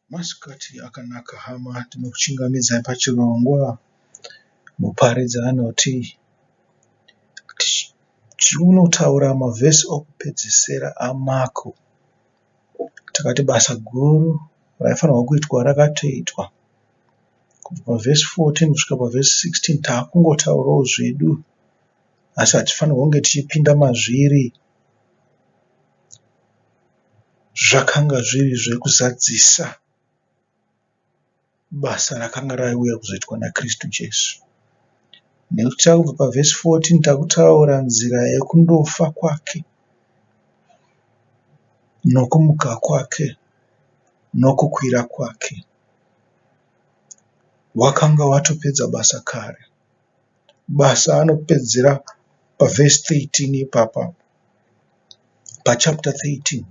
Masikati akanaka hama, tinokuchingamidzai pachirongwa Muparidzi anoti tinotaura mavhesi okupedzesera aMako. Takati basa guru raifanirwa kuitwa rakatoitwa. Kubva pavhesi 14 kusvika pavhesi 16 takungotaurawo zvedu asi hatifanirwi kunge tichipinda mazviri. Zvakanga zviri zvekuzadzisa basa rakanga rauya kuzoitwa naKristu Jesu. Nekuti takubva pavhesi 14 takutaura nzira yekundofa kwake nokumuka kwake nokukwira kwake. Wakanga watopedza basa kare. Basa anopedzera pavhesi 13 ipapa pachapter 13.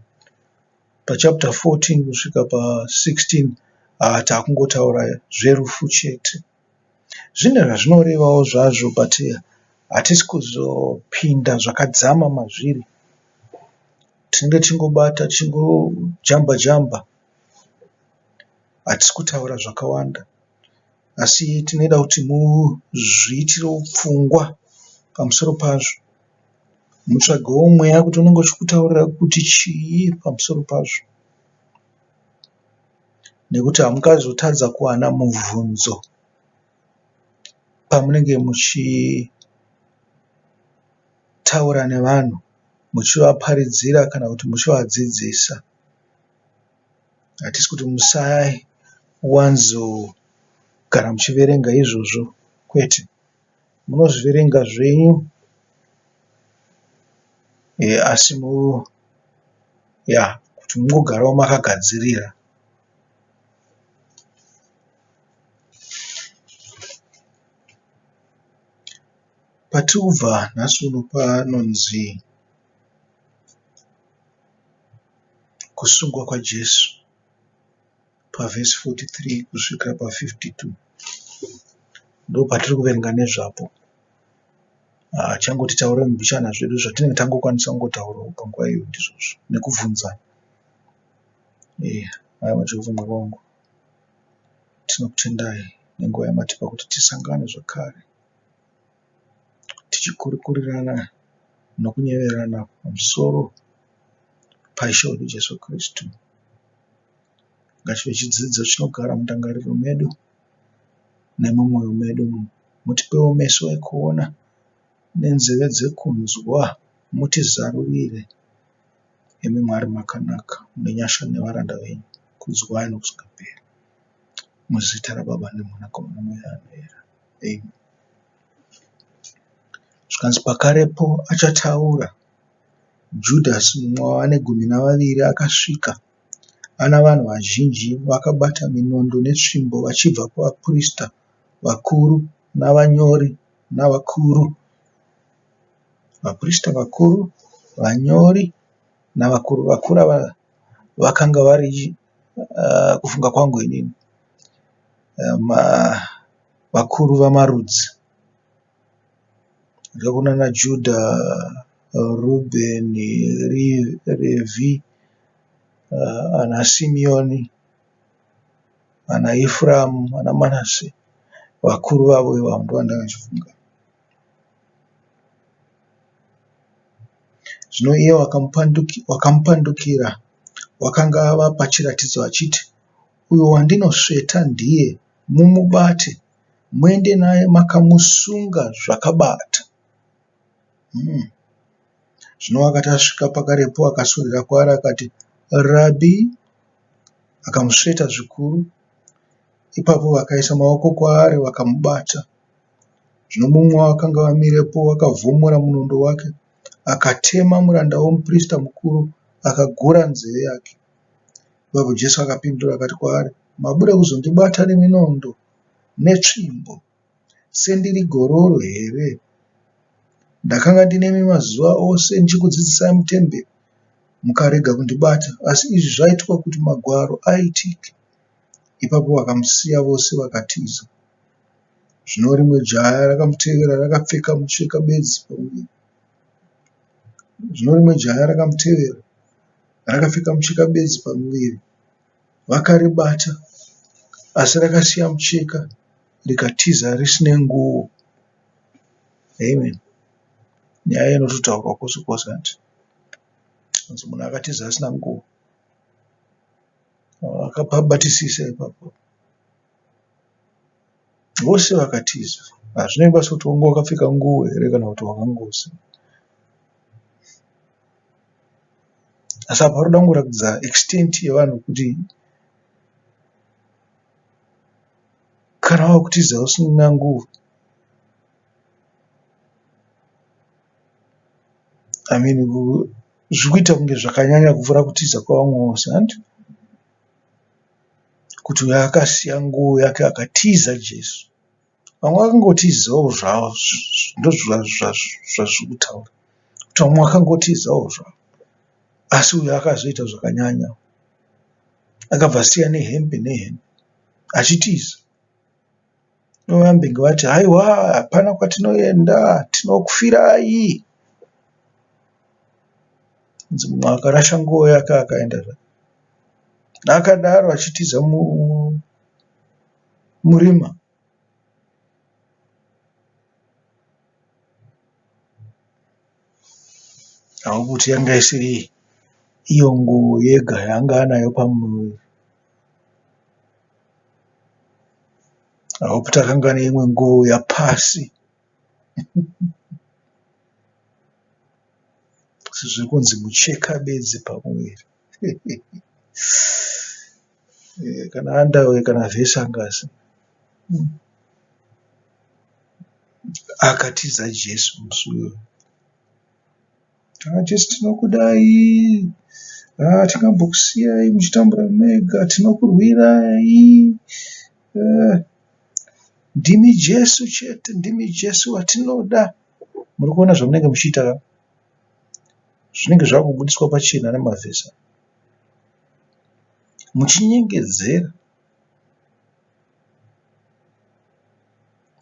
Pachapter 14 kusvika pa16 takungotaura zverufu chete. Zvine zvazvinorevawo zvazvo but hatisi kuzopinda zvakadzama mazviri. Tinenge tichingobata tichingojamba jamba. Hatisi kutaura zvakawanda asi tinoda kuti muzviitirewo pfungwa pamusoro pazvo. Mutsvagewo mweya kuti unenge uchikutaurira kuti chii pamusoro pazvo. Nekuti hamungazotadza kuwana mubvunzo pamunenge muchitaura nevanhu muchivaparidzira kana kuti muchivadzidzisa. Hatisi kuti musawanzogara muchiverenga izvozvo kwete. Munozviverenga zvenyu asi kuti mungogarawo makagadzirira. Patiri kubva nhasi uno panonzi kusungwa kwaJesu pavhesi 43 kusvikira pa 52 ndopatiri kuverenga nezvapo. Changoti taurei mbichana zvedu zvatinenge tangokwanisa kungotaurawo panguva iyoyo ndizvozvo nekubvunzana. Haiwa Jehovha Mwari wangu, tinokutendai nenguva yamatipa kuti tisangane zvakare tichikurukurirana nokunyeverana pamusoro paIshe wedu Jesu Kristu. Ngachive chidzidzo chinogara mundangariro medu nemumwoyo medu. Mutipewo meso ekuona nenzeve dzekunzwa, mutizarurire. Imi Mwari makanaka, mune nyasha nevaranda venyu, kudzwai nokusingaperi. Muzita raBaba neMwanakomana neMweya Anoera. Amen. Zvikanzi pakarepo achataura, Judhasi mumwe wavane gumi navaviri akasvika ana vanhu vazhinji vakabata minondo netsvimbo vachibva kuvaprista vakuru navanyori navakuru. Vaprista vakuru, vanyori navakuru. Vakuru ava vakanga vari kufunga kwangu inini vakuru vamarudzi. Ndokunana Judha, Rubheni, Revhi, ana Simiyoni, ana Efuraimu, ana Manase. Vakuru vavo ivavo ndovandanga ndichifunga. Zvino iye wakamupandukira wakanga avapa chiratidzo achiti, Uyo wandinosveta ndiye, mumubate. Muende naye makamusunga zvakabata. Zvino wakati asvika pakarepo akaswedera kwaari akati, Rabhi, akamusveta zvikuru. Ipapo vakaisa maoko kwaari vakamubata. Zvino mumwe wakanga amirepo akavhomora munondo wake akatema muranda womuprista mukuru akagura nzeve yake. Ipapo Jesu akapindura akati kwaari, Mabuda kuzondibata neminondo netsvimbo sendiri gororo here? Ndakanga ndinemi mazuva ose ndichikudzidzisai mutemberi, mukarega kundibata. Asi izvi zvaitwa kuti magwaro aitike. Ipapo vakamusiya vose vakatiza. Zvino rimwe jaya rakamutevera rakapfeka mucheka bedzi pamuviri. Zvino rimwe jaya rakamutevera rakapfeka mucheka bedzi pamuviri. Vakaribata, asi rakasiya mucheka rikatiza risine nguo. Amen. Nyaya inototaurwa kwose kwose hanti. Hanzi munhu akatiza asina nguo. Vakapabatisisa ipapo. Vose vakatiza. Hazvinei basa kuti wanga wakapfeka nguo here kana kuti wakanga usina. Asi apa parikuda kungoratidza extent yevanhu kuti kana wakutiza usina nguo I mean zvirikuita kunge zvakanyanya kupfuura kutiza kwevamwe vose hanti? Kuti uyu akasiya nguo yake akatiza Jesu. Vamwe vakangotizawo zvavo ndozvazviri kutaura kuti vamwe vakangotizawo zvavo asi uyu akazoita zvakanyanya akabva asiya nehembe nehembe achitiza. Vambenge vati haiwa hapana kwatinoenda tinokufirai. Hanzi mumwe akarasha nguo yake akaenda zvake. Akadaro achitiza murima. Kuti yanga isiri iyo nguo yega yaanga anayo pamuviri. Kuti akanga ane imwe nguo yapasi. Zviri kunzi mucheka bedzi pamuviri. Kana underwear kana vhesi anga asina. Akatiza Jesu musi uyoyo. Jesu tinokudai, hatingambokusiyai muchitambura mega, tinokurwirai. Ndimi Jesu chete, ndimi Jesu watinoda. Muri kuona zvamunenge muchiita ka? Zvinenge zvakubudiswa pachena nemavhesi aya. Muchinyengedzera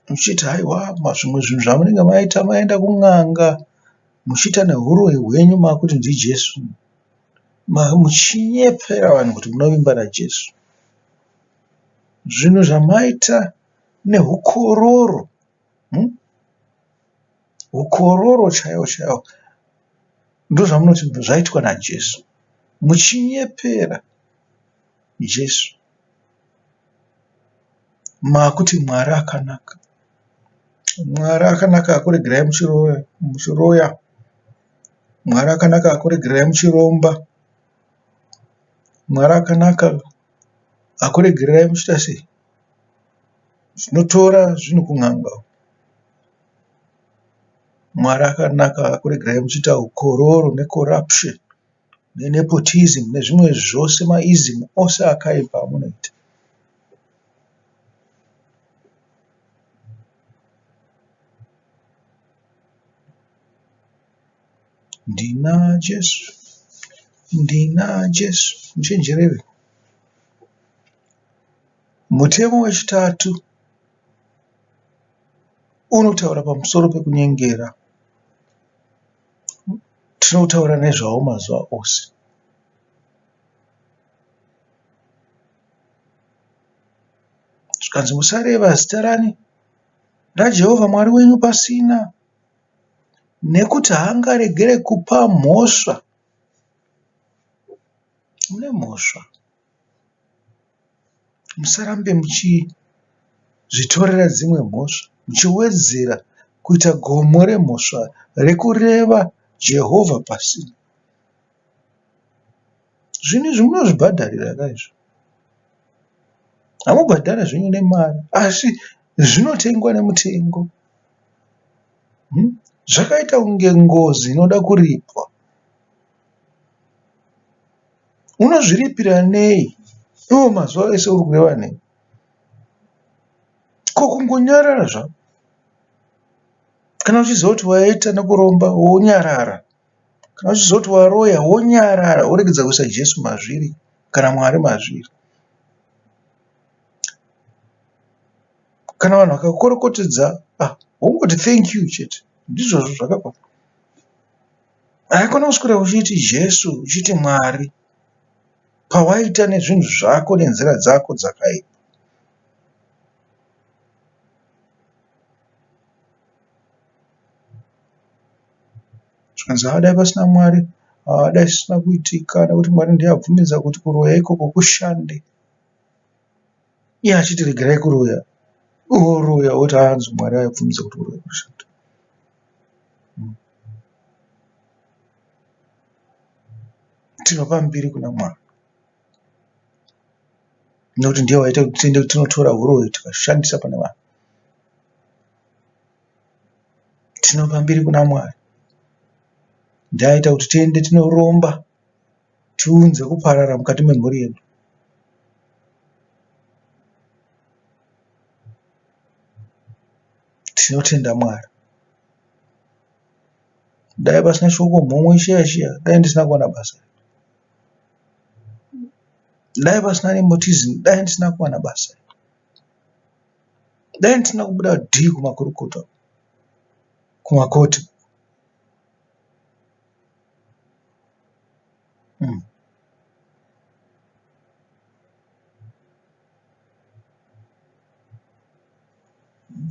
muchiti haiwa zvimwe zvinhu zvamunenge maita maenda kun'anga muchiita nehuroyi hwenyu makuti ndiJesu. Muchinyepera vanhu kuti munovimba naJesu. Zvinhu zvamaita nehukororo, hukororo chaiwo chaiwo ndozvamunoti zvaitwa naJesu. Muchinyepera Jesu. Makuti Mwari akanaka. Mwari akanaka akuregerai muchiroya. Mwari akanaka akuregerai muchiromba. Mwari akanaka akuregererai muchiita sei? Muchinotora zvinhu kun'anga. Mwari akanaka akuregerai muchiita hukororo necorruption nenepotism nezvimwe zvose maism ose akaipa amunoita. Ndina Jesu, ndina Jesu, muchenjerere. Mutemo wechitatu unotaura pamusoro pekunyengera. Tinotaura nezvawo mazuva ose. Zvikanzi musareva zita rani? RaJehovha Mwari wenyu pasina. Nekuti haangaregere kupa mhosva. Mune mhosva. Musarambe muchizvitorera dzimwe mhosva muchiwedzera kuita gomo remhosva rekureva Jehovha pasina. Zvinhu izvi munozvibhadharira ka izvi. Hamubhadhare zvenyu nemari asi zvinotengwa nemutengo. Zvakaita kunge ngozi inoda kuripwa. Unozviripira nei iwe mazuva ese uri kureva nhema? Ko kungonyarara zvako? Kana uchiziva kuti waita nekuromba wonyarara. Kana uchiziva kuti waroya wonyarara woregedza kuisa Jesu mazviri kana Mwari mazviri. Kana vanhu vakakukorokotedza ah, wongoti thank you chete. Ndizvozvo zvakakwana. Haikona kuswera uchiti Jesu, uchiti Mwari. pawaita nezvinhu zvako nenzira dzako dzakaipa. Zvikanzi haa dai pasina Mwari haa dai zvisina kuitika nekuti Mwari ndiye abvumidza kuti kuroya ikoko kushande. Iye achiti regerai kuroya iwe woroya woti hanzi Mwari abvumidza kuti kuroya kushande. Tinopa mbiri kuna Mwari nekuti ndiye waita kuti tiende tinotora huroyi tikashandisa pane vanhu. Tinopa mbiri kuna Mwari ndiye aita kuti tiende tinoromba tiunze kuparara mukati memhuri yedu. Tinotenda Mwari. Dai pasina chioko mhomho chiya chiya dai ndisina kuwana basa. Dai pasina nepotism dai ndisina kuwana basa. Dai ndisina kubuda D kumakurukota kumakoti.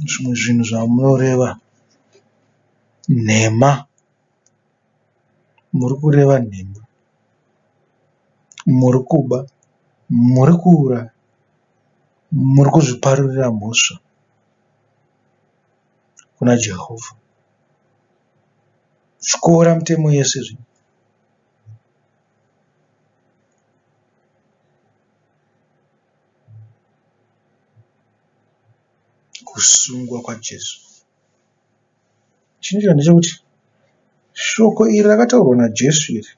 Zvimwe zvinhu zvamunoreva nhema. Muri kureva nhema. Muri kuba. Muri kuuraya. Muri kuzviparurira mhosva kuna Jehovha. Tyora mitemo yese zvino. Kusungwa kwaJesu. Chinoitika ndechekuti shoko iri rakataurwa naJesu iri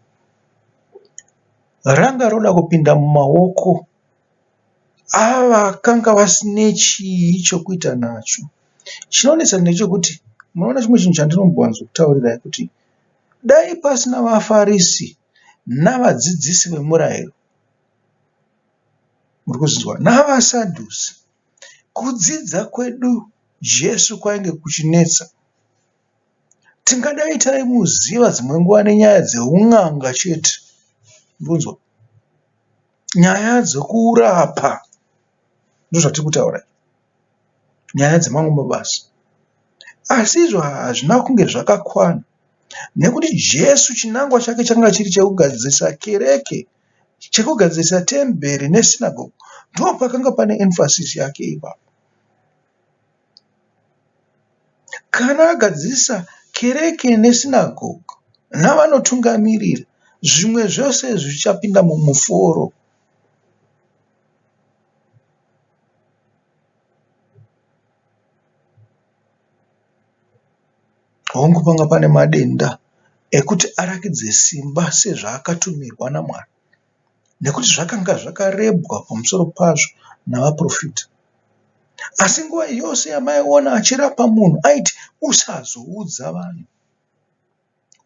ranga roda kupinda mumaoko avakanga vasine chii chokuita nacho. Chinonetsa ndechekuti munoona chimwe chinhu chandinombowanzokutaurirai kuti dai pasina vaFarisi navadzidzisi vemurayiro muri kuzvinzwa navaSadhusi kudzidza kwedu Jesu kwainge kuchinetsa. Tingadai taimuziva dzimwe nguva nenyaya dzeun'anga chete. Muri kunzwa? Nyaya dzekurapa ndozvatiri kutaura izvi. Nyaya dzemamwe mabasa. Asi izvo hazvina kunge zvakakwana nekuti Jesu chinangwa chake chakanga chiri chekugadzirisa kereke, chekugadzirisa temberi nesinagogo. Ndopakanga pane emphasis yake ipapo. Kana agadzirisa kereke nesinagogo navanotungamirira, zvimwe zvose zvichapinda mumuforo. Hongu panga pane madenda ekuti arakidze simba sezvaakatumirwa naMwari nekuti zvakanga zvakarebwa pamusoro pazvo navaporofita. Asi nguva yose yamaiona achirapa munhu aiti usazoudza vanhu.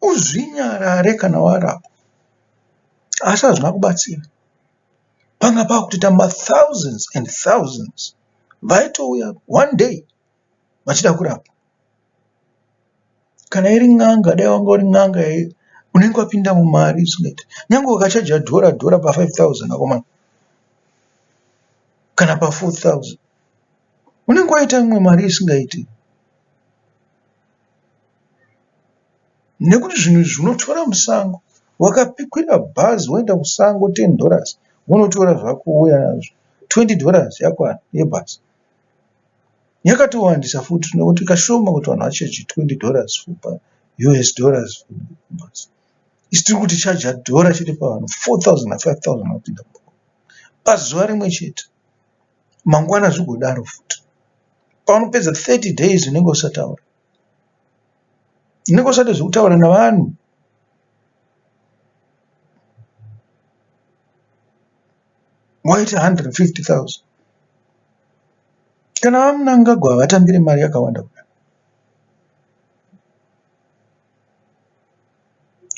Uzvinyarare kana warapwa. Asi hazvina kubatsira. Panga pakutoita mathousands and thousands vaitouya one day vachida kurapwa. Kana iri n'anga dai wanga uri n'anga unenge wapinda mumari zvisingaite. Nyangwe ukachaja dhora dhora pa 5000 akomana kana pa 4000 unenge waita imwe mari isingaiti. Nekuti zvinhu izvi unotora musango wakakwira bhazi woenda kusango 10 dollars wonotora zvako wouya nazvo 20 dollars yakwana yebhazi. Yakatowandisa futi nekuti kashoma kuti vanhu vachaje 20 dollars US dollars kubhazi. Isu tiri kuti chaja dhora chete pavanhu 4000 na 5000 vanopinda pazuva rimwe chete. Mangwana zvigodaro futi. Paunopedza 30 days unenge usataura. Unenge usati zvekutaura navanhu. Waita 150,000. Kana vaMnangagwa havatambire mari yakawanda kudaro.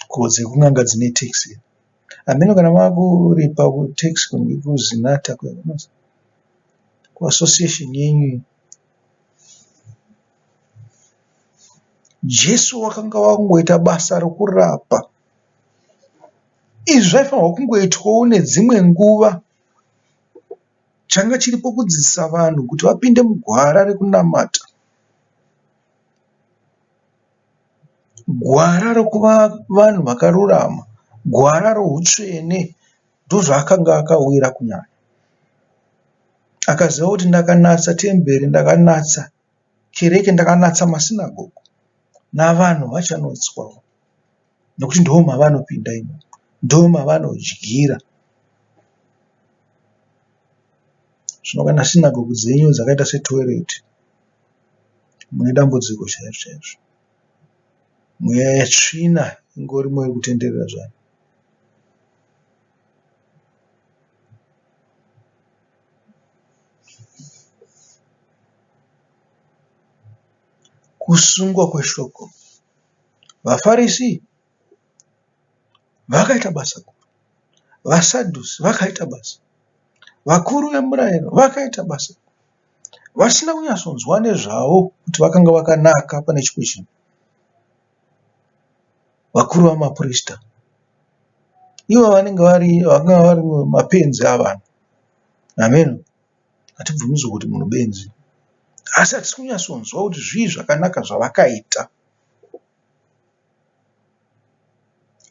Ko dzekun'anga dzine tax here? Hameno kana makuripa kutax kuZinatha kuassociation yenyu iyi. Jesu wakanga wangoita basa rokurapa. Izvi zvaifanirwa kungoitwawo nedzimwe nguva. Changa chiripo kudzidzisa vanhu kuti vapinde mugwara rekunamata. Gwara rokuva vanhu vakarurama. Gwara routsvene. Ndozvaakanga akauyira kunyanya. Akaziva kuti ndakanatsa temberi, ndakanatsa kereke, ndakanatsa masinagogo navanhu vachanotswawo nekuti ndomavanopinda imomo, ndomavanodyira. Zvino kana sinagogo dzenyu dzakaita setoireti mune dambudziko chaizvo chaizvo. Mweya yetsvina ingorimo iri kutenderera zvayo. Kusungwa kweshoko. VaFarisi vakaita basa guru. VaSadhusi vakaita basa. Vakuru vemurayiro vakaita basa. Vasina kunyatsonzwa nezvavo kuti vakanga vakanaka pane chimwe chinhu. Vakuru vamaprista ivo vanenge vari vakanga vari mapenzi avanhu. Hameno. Hatibvumidzwe kuti munhu benzi. Asi hatisi kunyatsonzwa kuti zvii zvakanaka zvavakaita.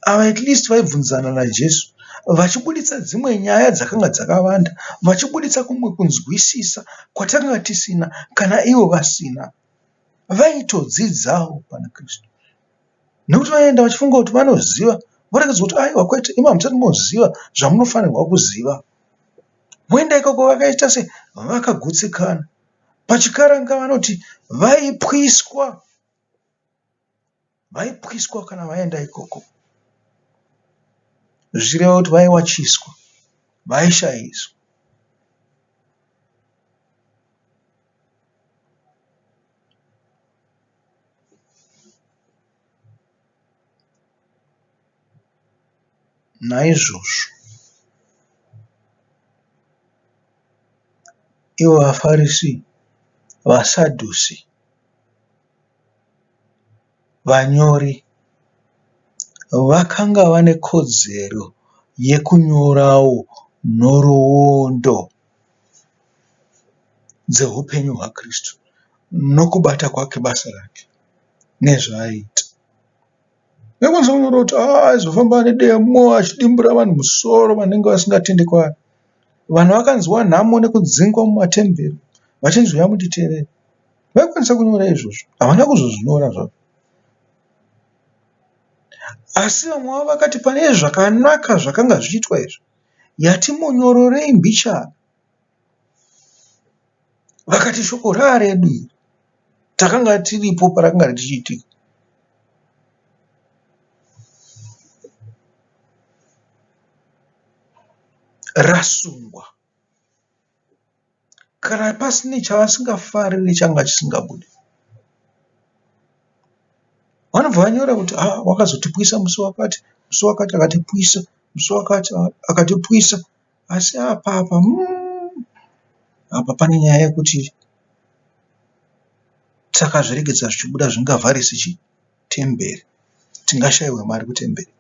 Ava at least vaibvunzana naJesu vachibuditsa dzimwe nyaya dzakanga dzakavanda, vachibuditsa kumwe kunzwisisa kwatakanga tisina kana ivo vasina. Vaitodzidzawo pana Kristu. Nekuti vaienda vachifunga kuti vanoziva, voratidza kuti aiwa kwete, imi hamusati moziva zvamunofanirwa kuziva. Voenda ikoko vakaita se vakagutsikana. Pachikaranga vanoti vaipwiswa. Vaipwiswa kana vaenda ikoko. Zvichireva kuti vaiwachiswa, vaishayiswa. Naizvozvo ivo vaFarisi, vaSadhusi, vanyori vakanga vane kodzero yekunyorawo nhoroondo dzehupenyu hwaKristu nokubata kwake basa rake nezvaaiita. Vaikwanisa kunyora kuti aizofamba nedemo achidimbura vanhu musoro vanenge vasingatendi kwaari. Vanhu vakanzwa nhamo nekudzingwa mumatemberi vachinzi huyai mutitevere. Vaikwanisa kunyora izvozvo. Havana kuzozvinyora zvavo. Asi vamwe vavo vakati pane zvakanaka zvakanga zvichiitwa izvi, yatimonyororei mbichana. Vakati shoko raaredu iri. Takanga tiripo parakanga richiitika. Rasungwa. Kana pasine chavasingafariri changa chisingabudi. Vanobva vanyora kuti ah wakazotipwisa musi wakati, musi wakati akatipwisa, musi wakati akatipwisa. Asi apa apa apa pane nyaya yekuti takazviregedza zvichibuda zvingavharisi chii temberi. Tingashaiwe mari kutemberi.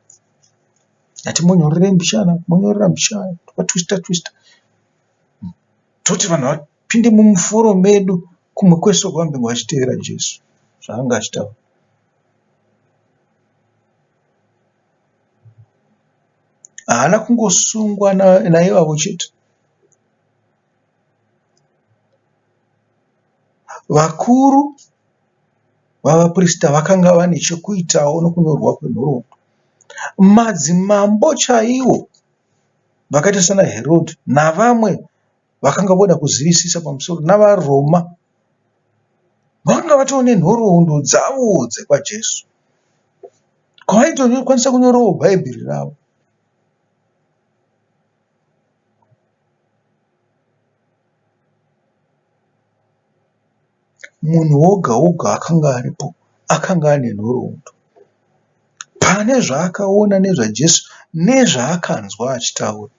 Ngatimonyorerei mbichana, monyorera mbichana, totwista twista. Toti vanhu vapinde mumuforo medu kumwe kwese uko vambenge vachitevera Jesu zvaanga achitaura. Haana kungosungwa naivavo chete. Vakuru vavaprista vakanga vane chekuitawo nokunyorwa kwenhoroondo. Madzimambo chaiwo vakaita sana Herodhi navamwe vakanga voda kuzivisisa pamusoro navaRoma vakanga vatoo nenhoroondo dzavo dzekwaJesu. Kwavaitokwanisa kunyorawo Bhaibheri ravo. Munhu woga woga akanga aripo akanga ane nhoroondo. Pane zvaakaona nezvaJesu nezvaakanzwa achitaura.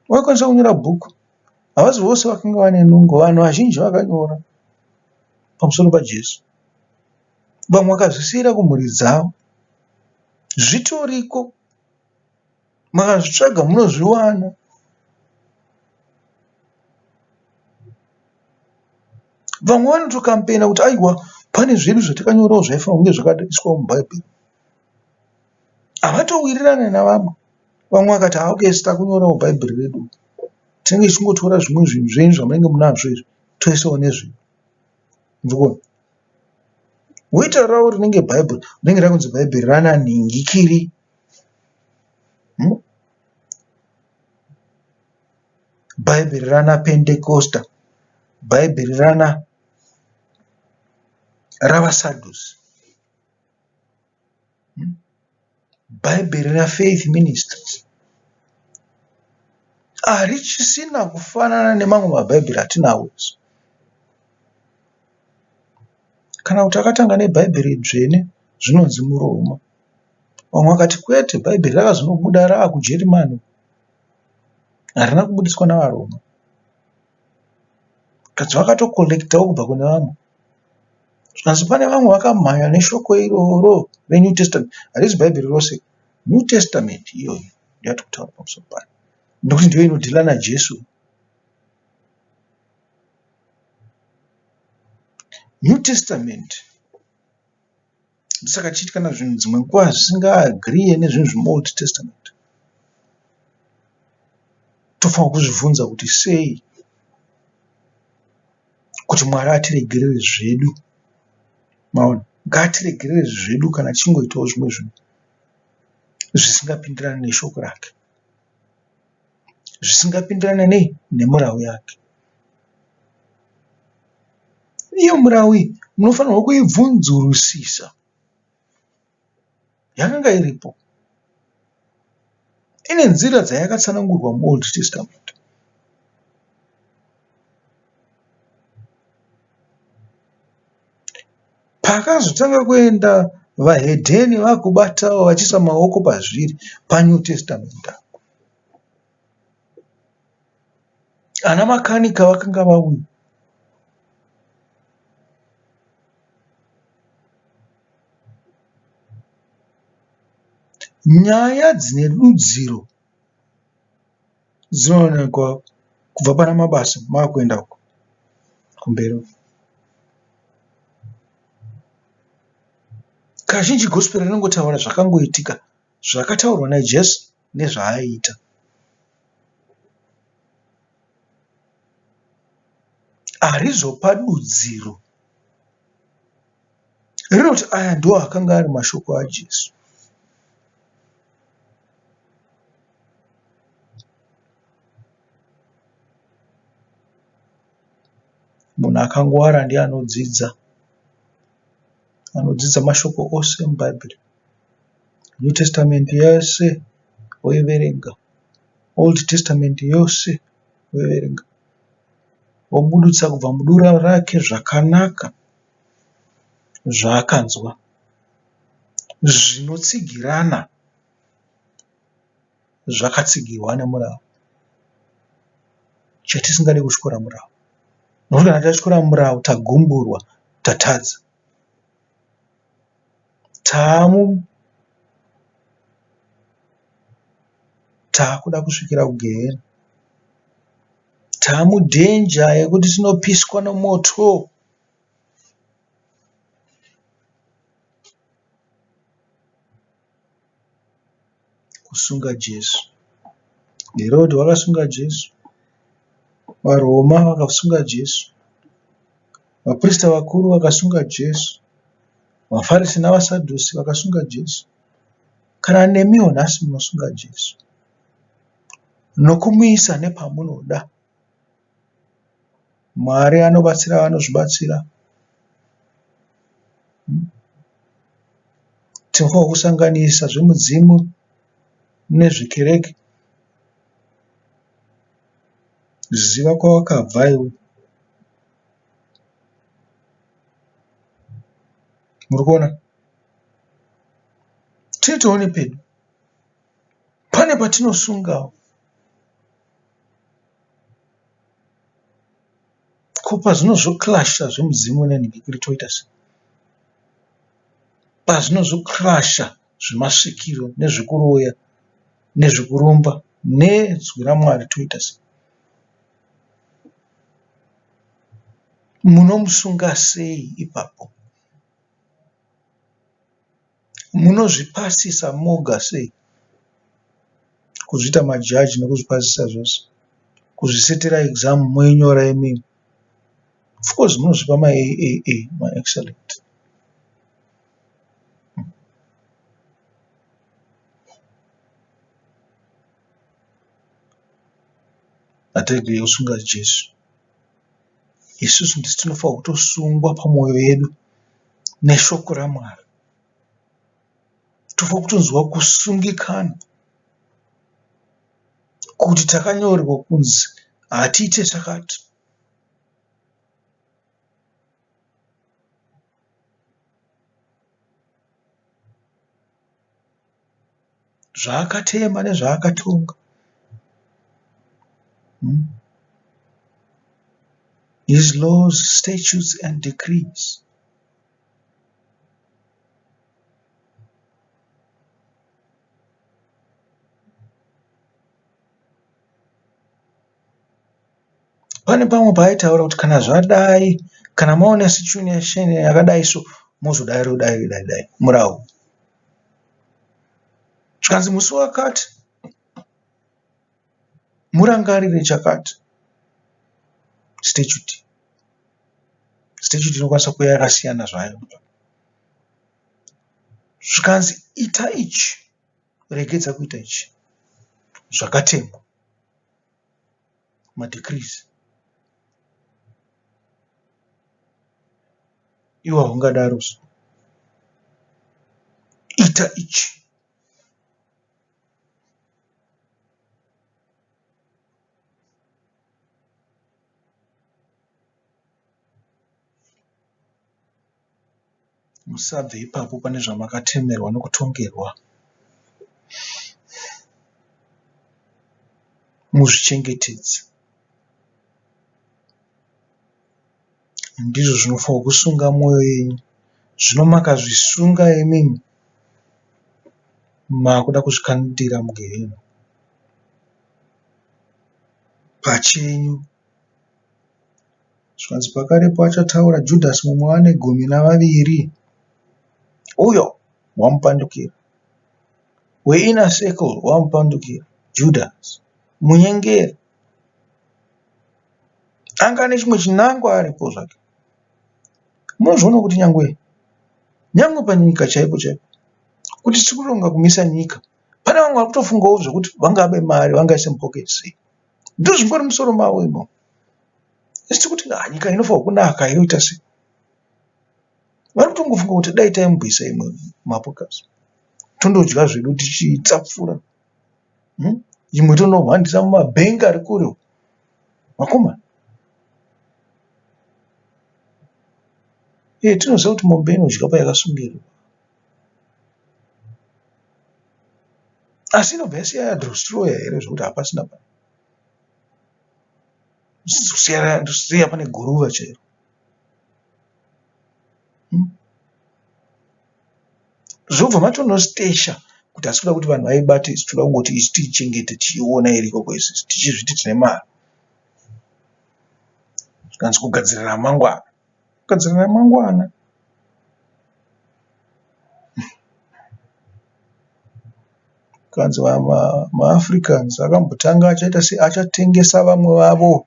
Waikwanisa kunyora bhuku. Havasi vose vakanga vane nungo. Vanhu vazhinji vakanyora pamusoro paJesu. Vamwe vakazvisiira kumhuri dzavo. Zvitoriko. Makazvitsvaga munozviwana. Vamwe vanotokampena kuti aiwa pane zvedu zvatakanyorawo zvaifanira kunge zvakaiswa mubhaibheri. Havatowirirane navamwe. Vamwe vakati haa okay isu takunyorawo bhaibheri redu. Tinenge tichingotora zvimwe zvinhu zvenyu zvamunenge munazvo izvi toisawo nezvedu. Murikuona? Voita ravo rinenge bhaibheri rinenge rakunzi bhaibheri rana nhingikiri. Bhaibheri rana Pentekosta. Bhaibheri rana ravaSadhusi. Bhaibheri raFaith Ministries harichisina kufanana nemamwe mabhaibheri atinawo isu. Kana kuti akatanga nebhaibheri dzvene zvinonzi muRoma. Vamwe vakati kwete bhaibheri rakazonobuda raakuJerimani harina kubudiswa navaRoma. Zvikanzi vakatokolekitawo kubva kune vamwe. Zvikanzi pane vamwe vakamhanya neshoko iroro reNew Testament. Harisi bhaibheri rose. New Testament iyoyo ndeyatiri kutaura pamusoro payo nekuti ndiyo inodhila naJesu. New Testament Ndosaka tichiti kana zvinhu dzimwe nguva zvisingaagriye nezvinhu zvemuOld Testament tofanirwa kuzvibvunza kuti sei kuti Mwari atiregerere zvedu. Maona? Ngaatiregerere zvedu kana tichingoitawo zvimwe zvinhu zvisingapindirani neshoko rake. Zvisingapindirane nei? Nemurau yake. Iyo murau iyi munofanirwa kuibvunzurusisa. Yakanga iripo. Ine nzira dzayakatsanangurwa muOld Testament. Pakazotanga kuenda vahedheni vakubatawo vachiisa maoko pazviri paNew Testament apo. Ana makanika vakanga vauya. Nyaya dzine dudziro dzinoonekwa kubva pana Mabasa makuenda uko kumberi uko. Kazhinji gospel rinongotaura zvakangoitika zvakataurwa naJesu nezvaaiita. Harizopa dudziro. Rinoti aya ndiwo akanga ari mashoko aJesu. Munhu akangwara ndiye anodzidza. Anodzidza mashoko ose emuBhaibheri. New Testament yese oiverenga. Old Testament yose oiverenga. Obuditsa kubva mudura rake zvakanaka zvaakanzwa zvinotsigirana zvakatsigirwa nemurau. Chatisingade kutyora murau nekuti kana tatyora murau tagumburwa tatadza. Taakuda kusvikira kugehena. Taamudhenja yekuti tinopiswa nomoto. Kusunga Jesu. Herodhi wakasunga Jesu. VaRoma vakasunga Jesu. Vaprista vakuru vakasunga Jesu. VaFarisi navaSadhusi vakasunga Jesu. Kana nemiwo nhasi munosunga Jesu nokumuisa nepamunoda. Mwari anobatsira vanozvibatsira. Tinofanirwa kusanganisa zvemudzimu nezvekereke. Ziva kwawakabva iwe. Murikuona? Tinoitawo nepedu. Pane patinosungawo. Ko pazvinozoclasha zvemudzimu nenhikikiri toita sei? Pazvinozoclasha zvemasvikiro nezvekuroya. Nezvekuromba nezwi raMwari toita sei? Munomusunga sei ipapo? Munozvipasisa moga sei? Kuzviita majaji nekuzvipasisa zvose. Kuzvisetera exam moinyora imimi. Of course munozvipa maAAA maexcellent. Hatiregei kusunga Jesu. Isusu ndisu tinofanirwa kutosungwa pamwoyo yedu neshoko raMwari. Tofanirwa kutonzwa kusungikana kuti takanyorerwa kunzi hatiite chakati. Zvaakatema nezvaakatonga. His laws, statutes and decrees. Pane pamwe paaitaura kuti kana zvadai, kana maona situation yakadai so mozodai dai dai dai murau. Zvikanzi musi wakati murangarire chakati. Statute. Statute inokwanisa kuuya yakasiyana zvayo. Zvikanzi ita ichi, regedza kuita ichi. Zvakatemwa. Madecrees. Iwe haungadaro so. Ita ichi. Musabve ipapo pane zvamakatemerwa nokutongerwa. Muzvichengetedze. Ndizvo zvinofanirwa kusunga mwoyo yenyu. Zvino makazvisunga imimi makuda kuzvikandira mugehena pachenyu. Zvikanzi pakarepo achataura Judhasi mumwe waane gumi navaviri uyo wamupandukira. WeInner circle wamupandukira Judhasi munyengeri. Anga ane chimwe chinangwa aripo zvake. Munozviona kuti nyangwe nyangwe panyika chaipo chaipo kuti tiri kuronga kumisa nyika pane vamwe vari kutofungawo zvekuti vangabe mari vangaise mupocket sei. Ndozvingori mumusoro mavo imomo. Isu tiri kuti ah, nyika inofanirwa kunaka yoita sei. Vari kutongofunga kuti dai taimboisa imwe mapokasi tondodya zvedu tichitsapfura. Imwe tonohwandisa mumabhengi ari kure uko. Vakomana. Eh, tinoziva kuti mombe inodya payakasungirirwa. Asi inobva yasiya yadhostroya here zvekuti hapasina pa. Siya pane guruva chairo. Zvobva matonositesha kuti hatisi kuda kuti vanhu vaibate isu toda kungoti isu tiichengete tichiiona iri ikoko isusu tichizviti tine mari. Zvikanzi kugadzirira ramangwana. Kugadzirira ramangwana. Zvikanzi maAfricans akambotanga achaita sei achatengesa vamwe vavo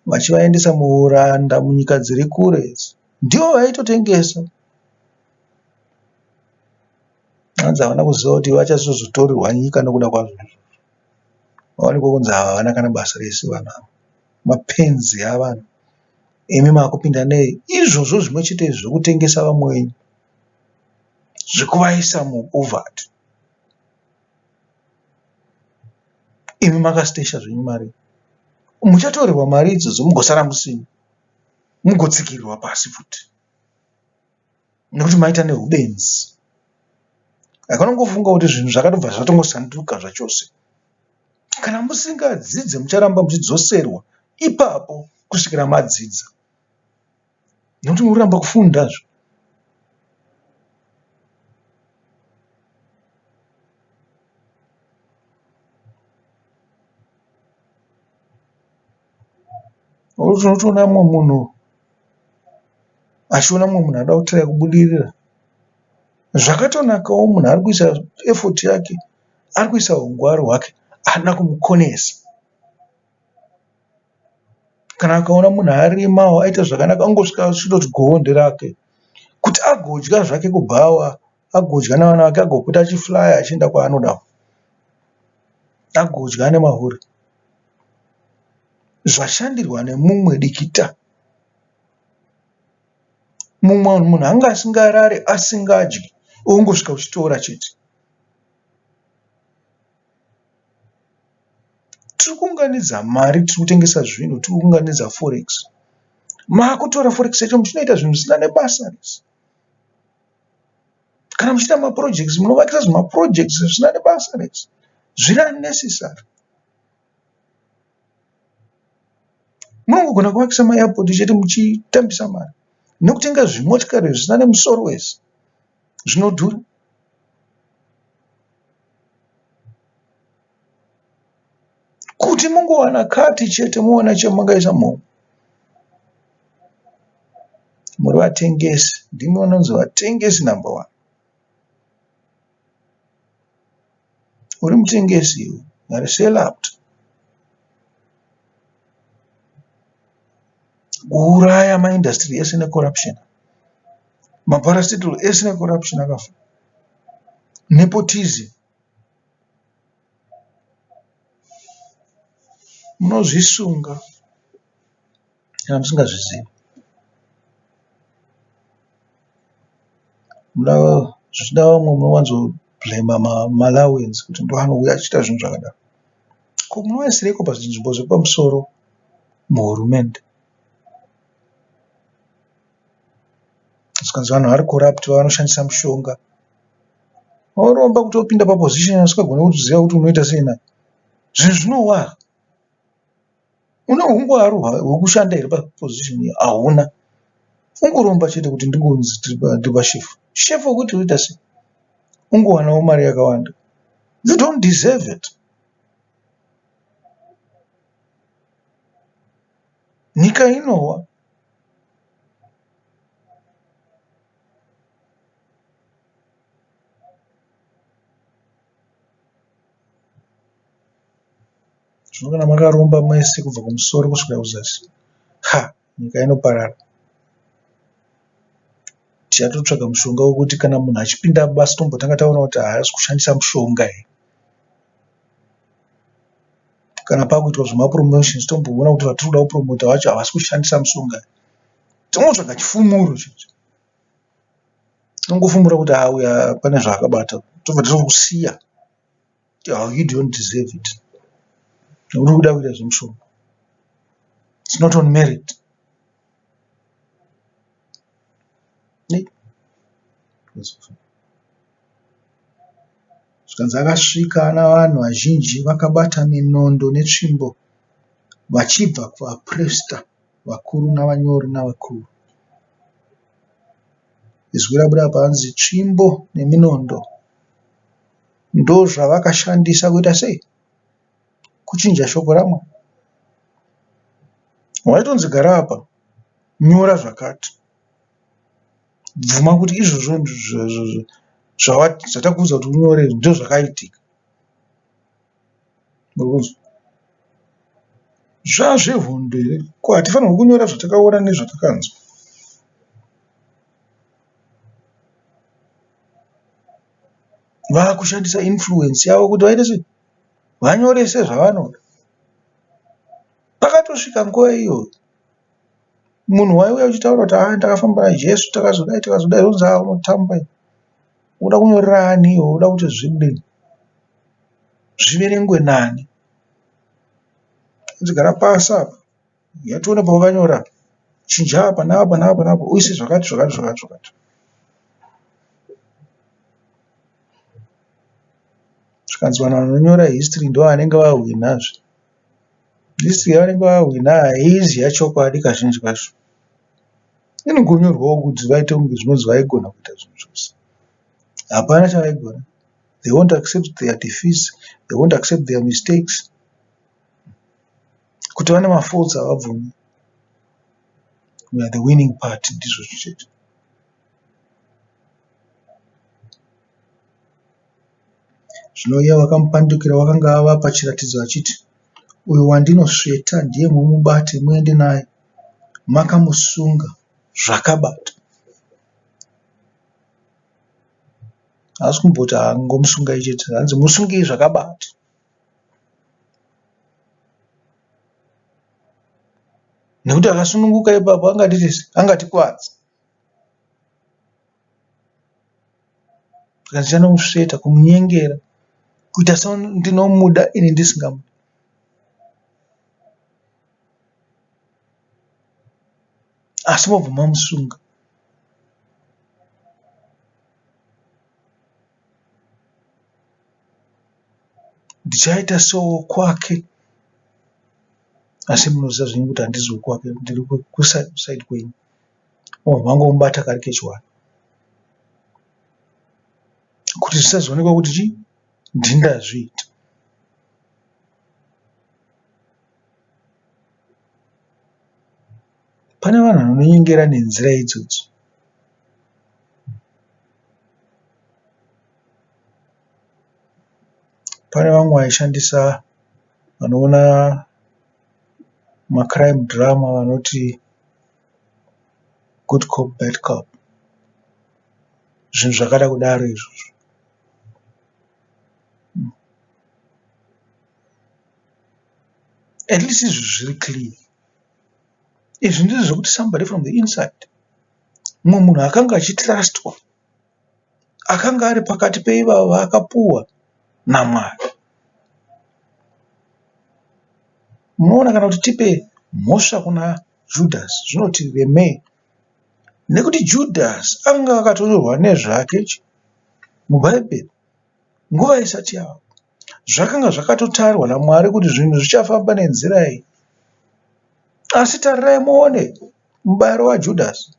vachivaendesa muuranda munyika dziri kure idzi. Ndivo vaitotengesa. Hanzi havana kuziva kuti vachazozotorerwa nyika nekuda kwazvo izvozvo. Vaonekwa kunzi ava havana kana basa rese vanhu ava. Mapenzi avanhu. Imi makupinda nei? Izvozvo zvimwe chete izvi zvekutengesa vamwe venyu. Zvekuvaisa mupoverty. Imi makasitesha zvenyu mari. Muchatorerwa mari idzodzo mugosara musina. Mugotsikirirwa pasi futi. Nekuti maita nehubenzi. Haikona kungofunga kuti zvinhu zvakatobva zvatongosanduka zvachose. Kana musingadzidze mucharamba muchidzoserwa ipapo kusvikira madzidza. Nekuti munoramba kufunda zve. Unotoona mumwe munhu achiona mumwe munhu anoda kutiraya kubudirira. Zvakatonakawo munhu ari kuisa effort yake, ari kuisa ungwaru hwake anoda kumukonesa. Kana akaona munhu arimawo aita zvakanaka ongosvika achitoti goho nderake. Kuti agodya zvake kubhawa, agodya nevana vake, agopota achiflya achienda kwaanoda. Agodya nemahure. Zvashandirwa nemumwe dikita. Mumwe munhu anga asingarare asingadyi iwe wongosvika uchitora chete. Tiri kuunganidza mari tiri kutengesa zvinhu tiri kuunganidza forex. Makutora forex yacho muchinoita zvinhu zvisina nebasa rese. Kana muchiita maprojects munovakisa zvimaprojects zvisina nebasa rese zviri unnecessary. Munongogona kuvakisa maairport chete muchitambisa mari nekutenga zvimotikari zvisina nemusoro wese zvinodhura. Kuti mungowana kati chete mowana chamangaisa muhomwe. Muri vatengesi, ndimi vanonzi vatengesi number one. Uri mutengesi iwe, you are a sellout. Kuuraya maindustry ese necorruption. Maparastatal ese necorruption akafa. Nepotism. Munozvisunga kana musingazvizivi. Zvichida vamwe munowanzobhurema maAllowance kuti ndoanouya achiita zvinhu zvakadaro. Ko munovaisireiko pazvinzvimbo zvepamusoro muhurumende? Zvikanzi vanhu vari corrupt vanoshandisa mushonga. Woromba kuti wopinda paposition usingagoni kuziva kuti unoita sei nayo. Zvinhu zvinowawa. Une hungwaru hwekushanda here paposition iyo? Hauna. Ungoromba chete kuti ndingonzi ndiri pashefu. Shefu wekuti unoita sei? Ungowanawo mari yakawanda. You don't deserve it. Nyika inowa. Zvino kana makaromba mese kubva kumusoro kusvika kuzasi, ha nyika inoparara. Tichatotsvaga mushonga wekuti kana munhu achipinda basa tombotanga taona kuti haasi kushandisa mushonga here. Kana pakuitwa zvemapromotions tomboona kuti vatiri kuda kupromota vacho havasi kushandisa mushonga here. Tinongotsvaga chifumuro chete. Tinongofumura kuti haa uyu pane zvaakabata tobva tatokusiya. You don't deserve it. Uri kuda kuita zvemushonga. It's not on merit. Zvikanzi akasvika navanhu vazhinji vakabata minondo netsvimbo vachibva kuvaprista vakuru navanyori navakuru. Izwi rabuda apa hanzi tsvimbo neminondo ndozvavakashandisa kuita sei? Kuchinja shoko raMwari. Waitonzi gara apa, nyora zvakati. Bvuma kuti izvozvo zvatakuudza kuti unyore ndozvakaitika. Murikunzwa? Zvazvehondo here? Ko hatifanirwi kunyora zvatakaona nezvatakanzwa? Vakushandisa influence yavo kuti vaite sei? Vanyorese zvavanoda. Pakatosvika nguva iyo munhu waiuya uchitaura kuti haa ndakafamba naJesu takazodai takazodai zvonzi haa unotamba iwe. Unoda kunyorera ani iwe unoda kuti zvidini zviverengwe nani. Hanzi gara pasi apa huya tione pawakanyora apa chinja apa neapa neapa neapa uise zvakati zvakati zvakati zvakati. Zvikanzi vanhu vanonyora history ndovanenge vahwinhazve. History yavanenge vahwina haizi yachokwadi kazhinji kacho. Inongonyorwawo kuti vaite kunge zvinonzi vaigona kuita zvinhu zvose. Hapana chavaigona. They won't accept their defeats, they won't accept their mistakes. Kuti vane mafaults havabvumi. We are the winning party ndizvo chete. Zvino uya wakamupandukira wakanga avapa chiratidzo achiti, Uyo wandinosveta ndiye mumubate muende naye makamusunga zvakabata. Haasi kumboti angomusungai chete, hanzi musungei zvakabata. Nekuti akasununguka ipapo angatitese, angatikwadza. Saka ndichanomusveta, kumunyengera, kuita sendinomuda ini ndisingamudi. Asi mobva mamusunga. Ndichaita sewokwake asi munoziva zvenyu kuti handisi wokwake ndiri kusaidi kwenyu. Mobva mangomubata kari kechiwani kuti zvisazoonekwa kuti chii ndini ndazviita. Pane vanhu vanonyengera nenzira idzodzo. Pane vamwe vaishandisa vanoona macrime drama vanoti good cop bad cop zvinhu zvakada kudaro izvozvo. At least izvi zviri clear. Izvi ndizvo zvekuti somebody from the inside mumwe munhu akanga achitrustwa akanga ari pakati peivavo vaakapuwa naMwari. Munoona kana kuti tipe mhosva kuna Judhasi zvinoti remei nekuti Judhasi anga akatonyorwa nezvake muBhaibheri nguva isati yavapo. Zvakanga zvakatotarwa naMwari kuti zvinhu zvichafamba nenzira iyi. Asi tarirai muone mubayiro waJudhasi.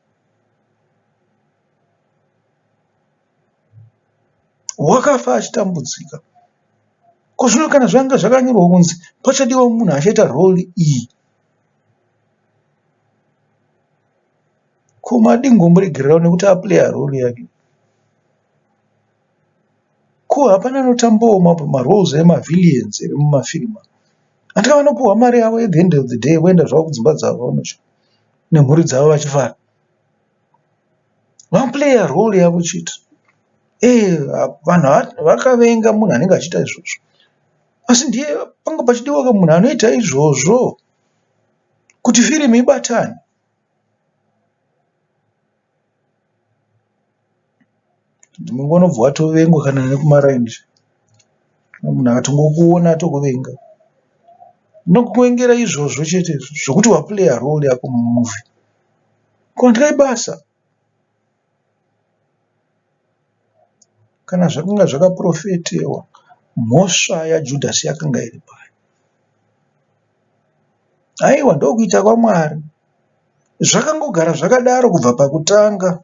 Wakafa achitambudzika. Ko zvino kana zvanga zvakanyorwa kunzi pachadiwa munhu achaita role iyi, ko madii kungomuregererawo nekuti aplayer role yake? Ko hapana anotambawo maroles emavillians here mumafirimu aya? Handiti vanopiwa mari yavo at the end of the day voenda zvavo kudzimba dzavo nemhuri dzavo vachifara. Vaplayer role yavo chete. Vanhu vakavenga munhu anenge achiita izvozvo. Asi ndiye panga pachidiwa munhu anoita izvozvo kuti firimu ibatane. Unobva watovengwa kana nekumaraini munhu akatongokuona atokuvenga. Ndinokuvengera izvozvo chete zvekuti wapuleya role yako mumuvhi. Ko handina basa. Kana zvakanga zvakaprofetewa mhosva yaJudhasi yakanga iri pai? Aiwa ndokuita kwaMwari. Zvakangogara zvakadaro kubva pakutanga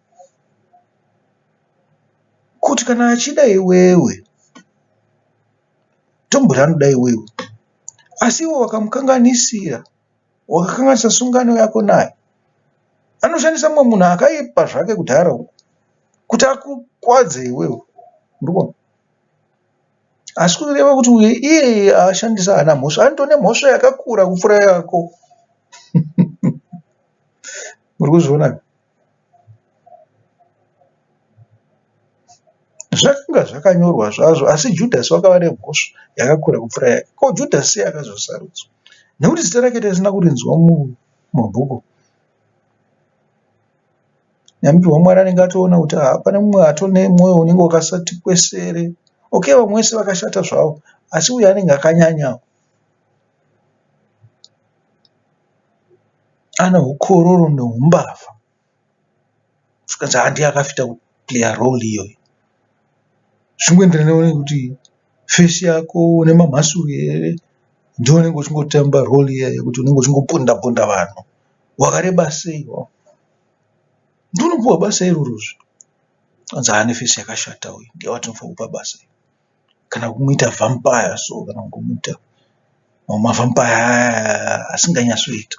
kuti kana achida iwewe tomboti anoda iwewe asi iwe wakamukanganisira wakakanganisa sungano yako naye anoshandisa mumwe munhu akaipa zvake kudhara uko kuti akukwadze iwewe ndikuona Asi kureva kuti uyo iyeye ashandisa haana mhosva anotone mhosva yakakura kupfuura yako. Muri kuzviona? Zvakanga zvakanyorwa zvazvo asi Judhasi wakava nemhosva yakakura kupfuura yake. Ko Judhasi sei akazosarudzwa? Nekuti zita rake tisina kurinzwa mubhuku. Nyamupihwa waMwari anenge atoona kuti haa pane mumwe atone mwoyo unenge wakasati kwesere. Okay vamwe vese vakashata zvavo asi uyu anenge akanyanyawo. Ane hukororo nehumbavha. Zvikanzi haa ndiye akafita kuplayer role iyoyo. Zvingoenderana nekuti face yako une mamhasuru here ndiwe unenge uchingotamba role iya yekuti unenge uchingoponda ponda vanhu. Wakareba sei? Ndonopuwa basa irorozve. Hanzi ane face yakashata uyu ndiye watinofanira kupa basa iri. Kana kumuita vampire so kana kumuita mavampire aya asinganyatsoita.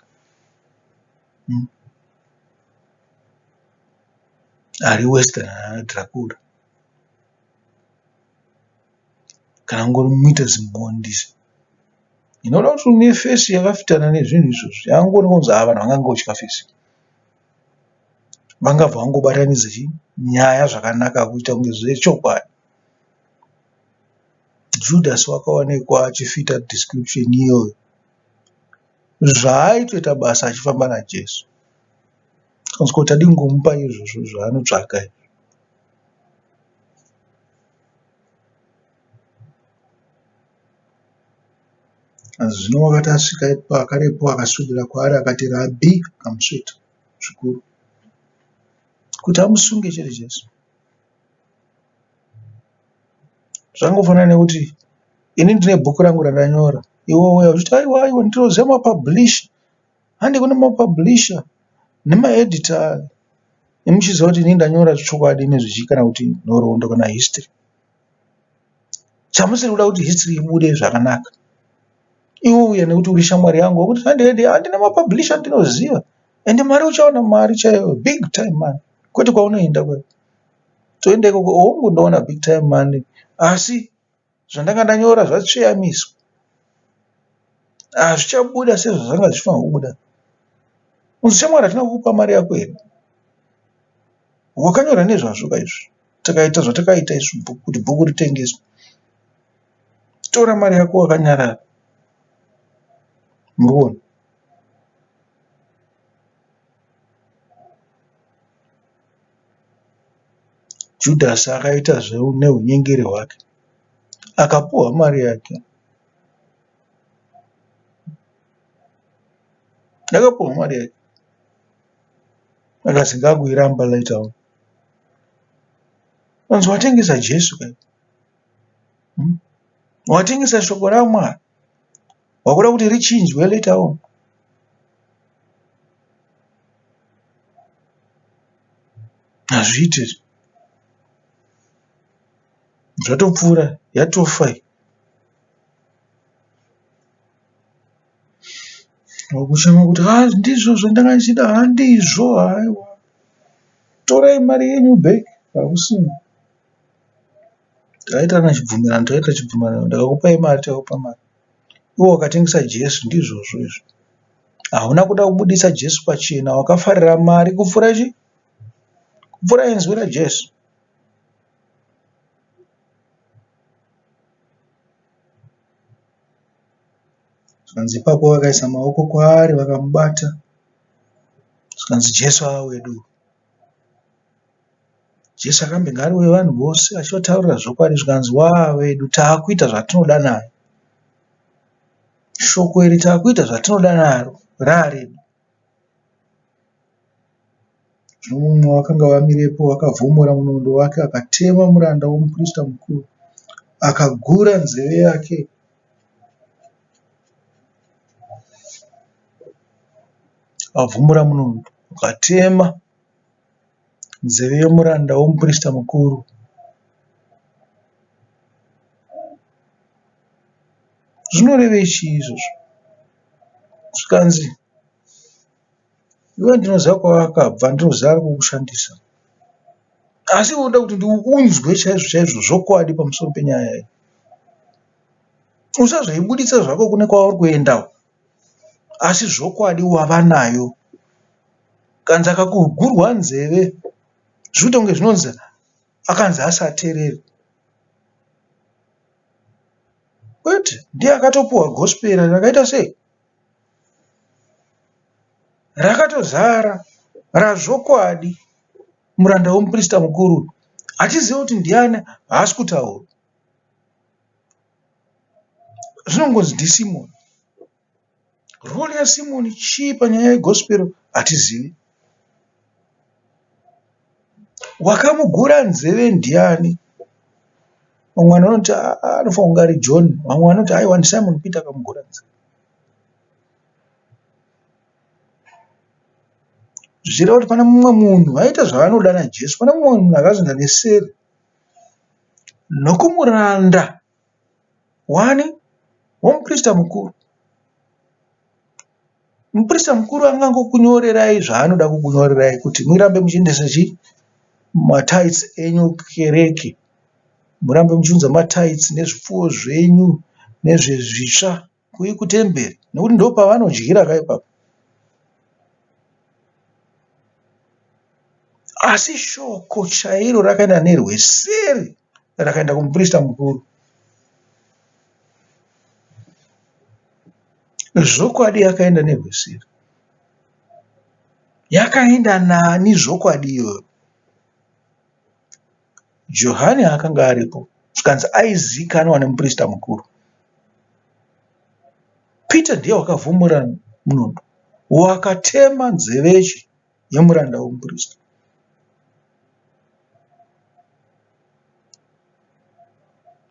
Ari worse than ana Dracula. Kana kungomuita zimhondi. Ndinoda kuti une face yakafitana nezvinhu izvozvo yangoonekwa kunzi ava vanhu vangangotya face. Vangabva vangobatanidza chii nyaya zvakanaka kuita kunge zvechokwadi. Judas wakaonekwa achifita description iyoyo zvaaitoita basa achifamba naJesu. Kanzi ko tadii kungomupa izvozvo zvaanotsvaga izvi. Zvino wakati asvika pakarepo akaswedera kwaari akati, Rabhi, akamusveta zvikuru kuti amusunge chete Jesu. Zvangofanana nekuti ini ndine bhuku rangu randanyora iwe wouya uchiti aiwa aiwa ndinoziva mapublisher hande kune mapublisher nemaeditor imi muchiziva kuti ini ndanyora chokwadi nezvechii kana kuti nhoroondo kana history. Chamusiri kuda kuti history ibude zvakanaka. Iwe uya nekuti uri shamwari yangu wekuti hande hande handina mapublisher andinoziva ende mari uchaona mari chaiyo big time money kwete kwaunoenda kuya. Toenda ikoko hongu ndoona big time money asi zvandanga ndanyora zvatsveyamiswa. Hazvichabuda sezvazvanga zvichifanirwa kubuda. Unzi shamwari hatina kukupa mari yako here? Wakanyora nezvazvo ka izvi. Takaita zvatakaita isu kuti bhuku ritengeswe. Tora mari yako wakanyarara. Muri kuona? Judhasi akaita neunyengeri hwake akapuhwa mari yake. Akapuhwa mari yake. Akazi ngaakuiramba later on. Anzi watengesa Jesu ka. Hmm? Watengesa shoko raMwari. Wakuda kuti richinjwe later on. Hazviite izvi. Zvatopfuura yatofa iyi. Wakuchema kuti ha ndizvo zvandanga ndichida handizvo haiwa. Torai mari yenyu back hakusina. Takaitirana chibvumirano takaita chibvumirano ndakakupai mari takakupa mari. Iwe wakatengesa Jesu ndizvozvo izvo. Hauna kuda kubudisa Jesu pachena wakafarira mari kupfuura chi kupfuura inzwi raJesu. Zvikanzi ipapo vakaisa maoko kwaari vakamubata. Zvikanzi Jesu aawedu. Jesu akambenge ari wevanhu vose achivataurira zvokwadi zvikanzi waawedu taakuita zvatinoda naye. Shoko iri taakuita zvatinoda naro raaredu. Zvino mumwe wakanga vamirepo akavhomora munondo wake akatema muranda womuprista mukuru akagura nzeve yake. Akavhomora munondo akatema nzeve yomuranda womuprista mukuru. Zvinorevei chii izvozvo? Zvikanzi iwe ndinoziva kwawakabva, ndinoziva ari kukushandisa. Asi iwe unoda kuti ndiunzwe chaizvo chaizvo zvokwadi pamusoro penyaya iyi. Usazoibuditsa zvako kune kwauri kuenda uko. Asi zvokwadi wava nayo. Kanzi akakugurwa nzeve zvinoita kunge zvinonzi akanzi asaterere. Kwete, ndiye akatopuwa gospel rakaita sei? Rakatozara razvokwadi muranda womuprista mukuru. Hatizivi kuti ndiani haasi kutaura. Zvinongonzi ndiSimoni. Role yaSimoni chii panyaya yegospel hatizivi. Wakamugura nzeve ndiani? Vamwe vanoti anofanira kunge ari John, vamwe vanoti aiwa ndiSimon Peter akamugura nzeve. Zvichireva kuti pane mumwe munhu aiita zvaanoda naJesu, pane mumwe munhu akazoenda neseri nokumuranda wani womuprista mukuru. Muprista mukuru angangokunyorerai zvaanoda kukunyorerai kuti murambe muchiendesa chii? matithes enyu kukereke, murambe muchiunza matithes nezvipfuwo zvenyu nezvezvitsva kuuye kutemberi nekuti ndopavanodyira ka ipapo. Asi shoko chairo rakaenda nerweseri rakaenda kumuprista mukuru. Zvokwadi yakaenda nerweseri. Yakaenda nani zvokwadi iyoyo? Johani akanga aripo zvikanzi aizikanwa nemuprista mukuru. Peter ndiye wakavhomora munondo wakatema nzeve yemuranda wemuprista.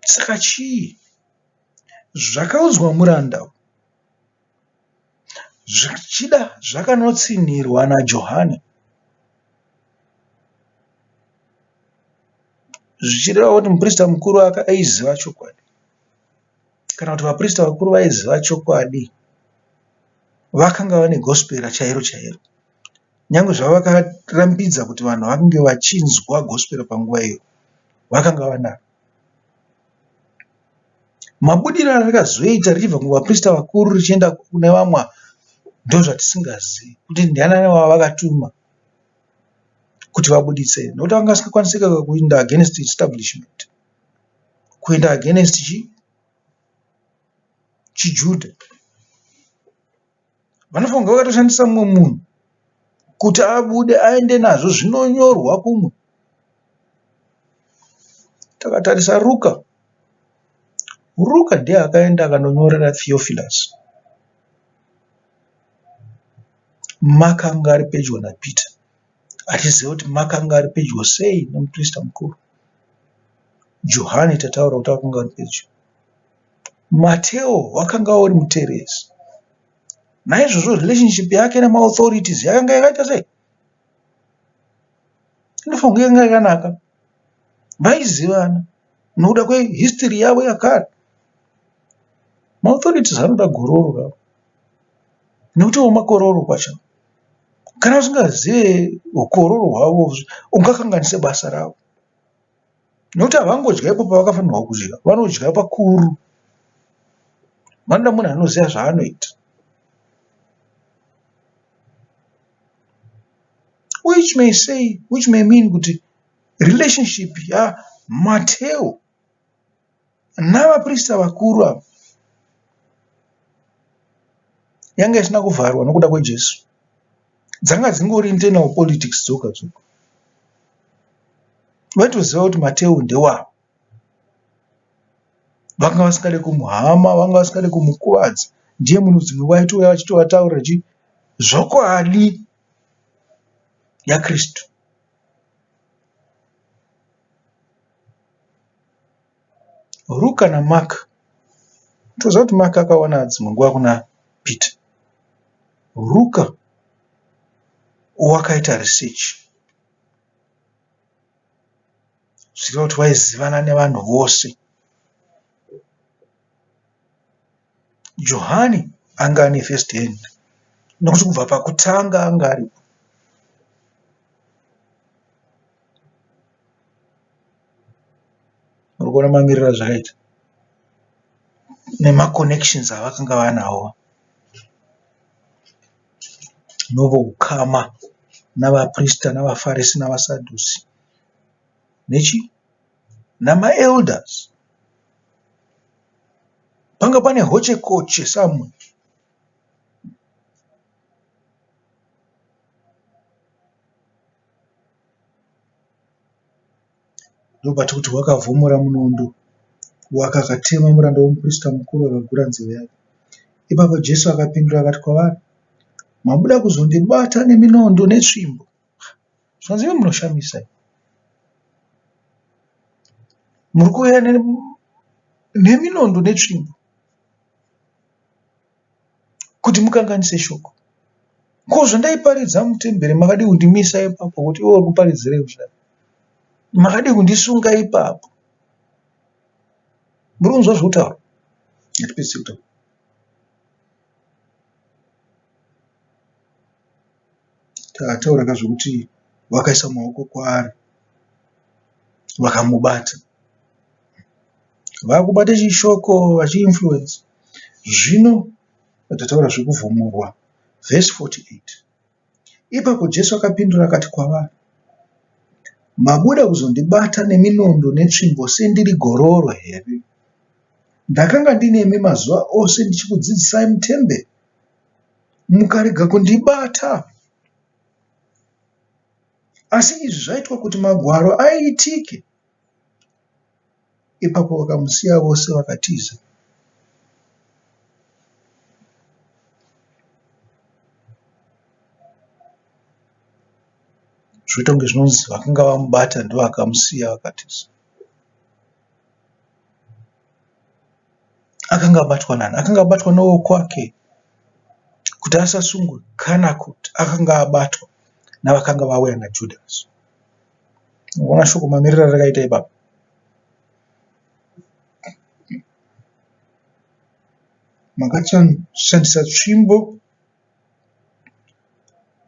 Saka chii? Zvakaudzwa muranda uyu zvichida zvakanotsinhirwa naJohani zvichireva kuti muprista mukuru aiziva chokwadi kana kuti vaprista vakuru vaiziva chokwadi vakanga vane gospera chairo chairo nyange zvavo vakarambidza kuti vanhu vange vachinzwa gospera panguva iyo vakanga vanaro. Mabudiro arakazoita richibva kuvaprista vakuru richienda kune vamwe ndozvatisingazivi kuti ndianani wavakatuma kuti vabuditse nekuti vanga vasingakwanisi kuenda against establishment kuenda against chi chiJudha. Vanofanirwa kunge vakatoshandisa mumwe munhu kuti abude aende nazvo zvinonyorwa kumwe. Takatarisa Ruka, Ruka ndiye akaenda akanonyorera Theophilus. Mark anga ari pedyo naPeter. Hatizive kuti Mark anga ari pedyo sei nemuprista mukuru. Johani tataura kuti akanga ari pedyo. Mateo wakanga uri muteresi. Naizvozvo relationship yake nemaauthorities yakanga yakaita sei? Inofanira kunge yanga yakanaka. Vaizivana nokuda kwehistory yavo yakare. Maauthorities anoda gororo ka nekuti iwo makororo pachawo. Kana usingazive ukororo hwavo ungakanganise basa ravo. Nekuti havangodya ipo pavakafanirwa kudya, vanodya pakuru. Vanoda munhu anoziva zvaanoita. Which may say, which may mean kuti relationship yaMateo navaprista vakuru ava yanga isina kuvharwa nokuda kweJesu. Dzanga dzingori internal politics dzoga dzoga. Vaitoziva kuti Mateo ndewavo. Vanga vasingade kumuhama, vanga vasingade kumukuvadza. Ndiye munhu dzimwe nguva aitouya achitovataurira chi zvokwadi yaKristu. Ruka naMark. Toziva kuti Mark akawana dzimwe nguva kuna Peter. Ruka wakaita research. Zvichireva kuti vaizivana nevanhu vose. Johani anga ane first hand nekuti kubva pakutanga anga aripo. Muri kuona mamiriro azvakaita nemaconnections avakanga vanawo novoukama navaprista navaFarisi navaSadhusi nechi namaelders. Panga pane hochekoche somewhere. Ndopatiri kuti wakavhomora munondo wake akatema muranda womuprista mukuru akagura nzeve yake. Ipapo Jesu akapindura akati kwavari, Mabuda kuzondibata neminondo netsvimbo. Zvanzi imi munoshamisa. Muri kuuya neminondo netsvimbo kuti mukanganise shoko. Ko zvandaiparidza mutemberi makadii kundimisa ipapo kuti iwe uri kuparidzirei kudai? Makadii kundisunga ipapo? Muri kunzwa zviri kutaurwa? Ngatipedzise kutaura. Tataura ka zvekuti vakaisa maoko kwaari. Vakamubata. Vakubata chishoko vachiinfluence. Zvino tataura zvekuvhomorwa. Vhesi 48. Ipapo Jesu akapindura akati kwavari, Mabuda kuzondibata neminondo netsvimbo sendiri gororo here? Ndakanga ndinemi mazuva ose ndichikudzidzisai mutemberi, mukarega kundibata. Asi izvi zvaitwa kuti magwaro aitike. Ipapo vakamusiya vose vakatiza. Zvoita kunge zvinonzi vakanga vamubata ndovakamusiya vakatiza. Akanga abatwa nani? Akanga abatwa nowokwake kuti asasungwe kana kuti akanga abatwa navakanga vauya naJudhasi. Unoona shoko mamiriro arakaita ipapa. Makashandisa tsvimbo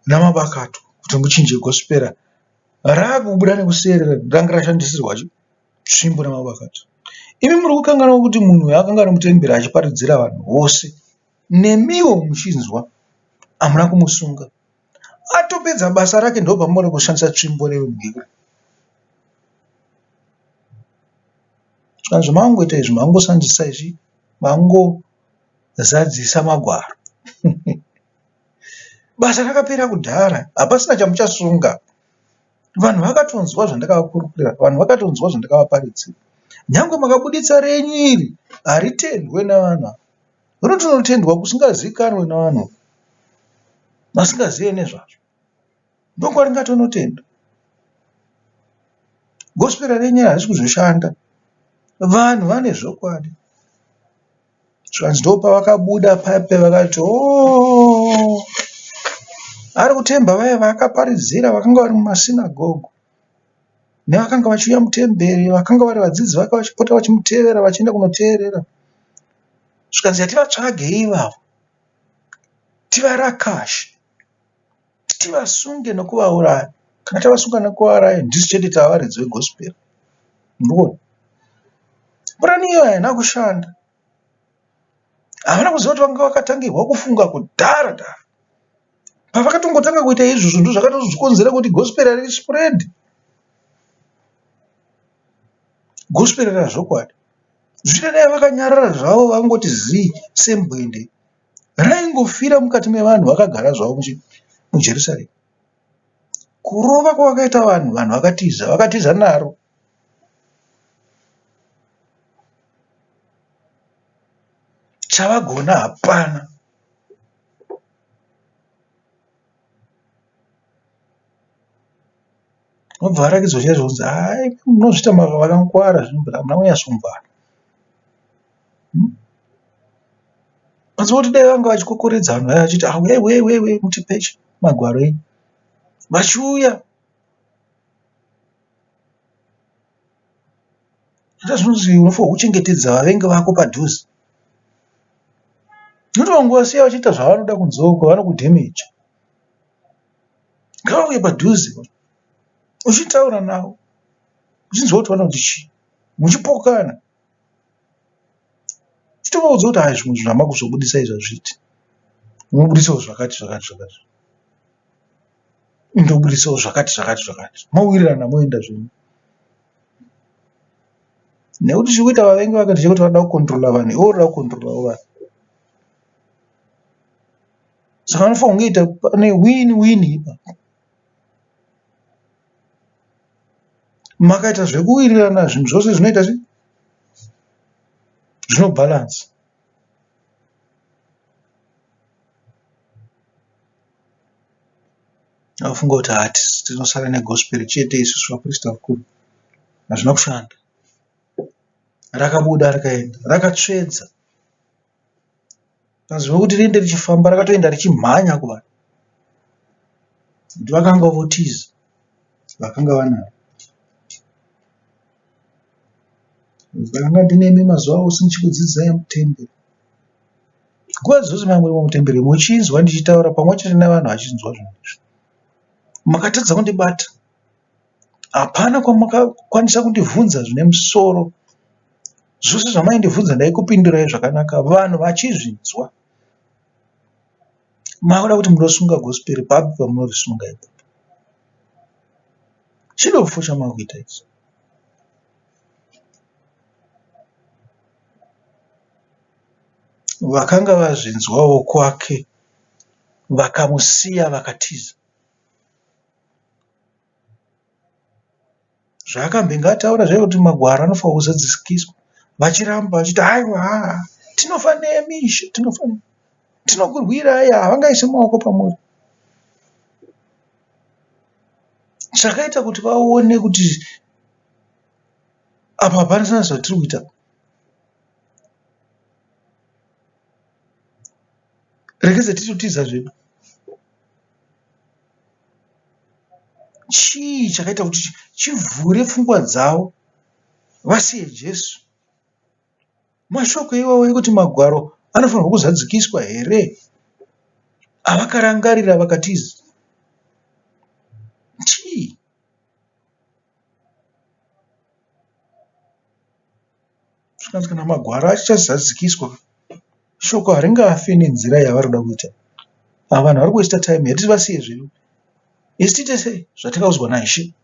namabakatwa kuti muchinje gospera rakubuda nekuseri ranga rashandisirwa tsvimbo namabakatwa. Imi muri kukanganwa kuti munhu uyu akanga ari mutemberi achiparidzira vanhu vose nemiwo muchinzwa hamuna kumusunga. Atopedza basa rake ndopamuri kushandisa tsvimbo nemhiko. Saka zvamangoita izvi mangoshandisa izvi mangozadzisa magwaro. Basa rakapera kudhara hapasina chamuchasunga. Vanhu vakatonzwa zvandakavakurukurira, vanhu vakatonzwa zvandakavaparidzira. Nyangwe makabuditsa renyu iri haritendwe nevanhu ava. Rinotonotendwa kusingazikanwe nevanhu vasingazive nezvazvo. Ndokwaringatonotendwa. Gospel renyu harisi kuzoshanda. Vanhu vane zvokwadi. Zvikanzi ndopavakabuda paya paya vakati hoo ari kutemba vaya vaakaparidzira vakanga vari mumasinagogo nevakanga vachiuya mutemberi vakanga vari vadzidzi vake vachipota vachimutevera vachienda kunoteerera. Zvikanzi hativatsvagei ivavo tivarakashe tivasunge nokuvauraya. Kana tavasunga nokuvauraya ndisu chete tava varidzi vegospel. Murikuona? Purani iyoyo haina kushanda. Havana kuziva kuti vanga vakatangirwa kufunga kudhara dhara. Pavakatongotanga kuita izvozvo ndozvakatozokonzera kuti gospel rispread. Gospel razvokwadi. Zvichidai vakanyarara zvavo vangoti zii sembwende. Raingofira mukati mevanhu vakagara zvavo muJerusarema. Kurova kwavakaita vanhu, vanhu vakatiza, vakatiza naro. Chavagona hapana. Vobva varakidzwa chaizvo kunzi haa munozviita vakangwara zvino but hamuna kunyatsongwara. Asi kuti dai vanga vachikokoredza vanhu vaya vachiti ah uyai uyai uyai uyai mutipe magwaro enyu. Vachiuya. Ita zvinonzi unofanirwa kuchengetedza vavengi vako padhuze. Nekuti vangavasiya vachiita zvavanoda kunze uko vanokudhemeja. Ngavauye padhuze uchitaura navo uchinzwa kuti vanoti chii muchipokana. Uchitovaudza kuti haa zvimwe zvinhu zvamakuzobudisa izvi hazviiti. Mobudisawo zvakati zvakati zvakati. Ndobudisawo zvakati zvakati zvakati. Mowirirana moenda zvenyu. Nekuti chiri kuita vavengi vake ndechekuti vanoda kukondirola vanhu iwe urikuda kukondirolawo vanhu. Saka vanofanirwa kunge ita pane win win ipapo. Makaita zvekuwirirana zvinhu zvose zvinoita sei? Zvinobhalansa. Vafunga kuti haa tinosara negospel chete isusu vaprista vakuru. Hazvina kushanda. Rakabuda rikaenda rakatsvedza. Panzvimbo yekuti riende richifamba rakatoenda richimhanya kuvanhu. Nekuti vakanga votiza vakanga vanaro. Ndakanga ndinemi mazuva ose ndichikudzidzisai mutemberi. Nguva dzose manga murimo mutemberi muchinzwa ndichitaura pamwe chete nevanhu vachinzwa zvinhu izvi. Makatadza kundibata. Hapana kwamakakwanisa kundibvunza zvine musoro. Zvose zvamaindibvunza ndaikupindurai zvakanaka vanhu vachizvinzwa. Makuda kuti munosunga gospel papi pamunorisunga ipapo? Chidofo chamakuita ichi. Vakanga vazvinzwawo kwake vakamusiya vakatiza. Zvaakambenge ataura zviya kuti magwaro anofanirwa kuzadzikiswa vachiramba vachiti haiwa tinofa nemi ishe tinofa nemi tinokurwirai havangaisi maoko pamuri. Chakaita kuti vaone kuti apa hapana zvatiri kuita regedza titotiza zvedu. Chii chakaita kuti chivhure pfungwa dzavo vasiye Jesu? Mashoko iwawo ekuti magwaro anofanirwa kuzadzikiswa here avakarangarira vakatiza? Chii? Zvikanzi kana magwaro achazadzikiswa shoko haringafi nenzira yavari kuda kuita. Ava vanhu vari kuwaster time ngativasiye zvedu. Isu tiite sei zvatakaudzwa naIshe.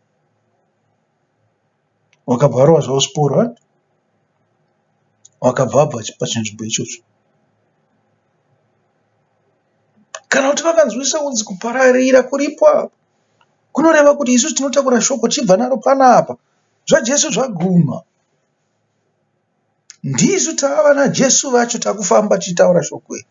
Vakabva varova zvavo siporo vakabva vabva pachinzvimbo ichocho. Kana kuti vakanzwisisa kunzi kupararira kuripo apa kunoreva kuti isusu tinotakura shoko tichibva naro panapa zvaJesu zvaguma. Ndisu tava naJesu vacho takufamba tichitaura shoko iri.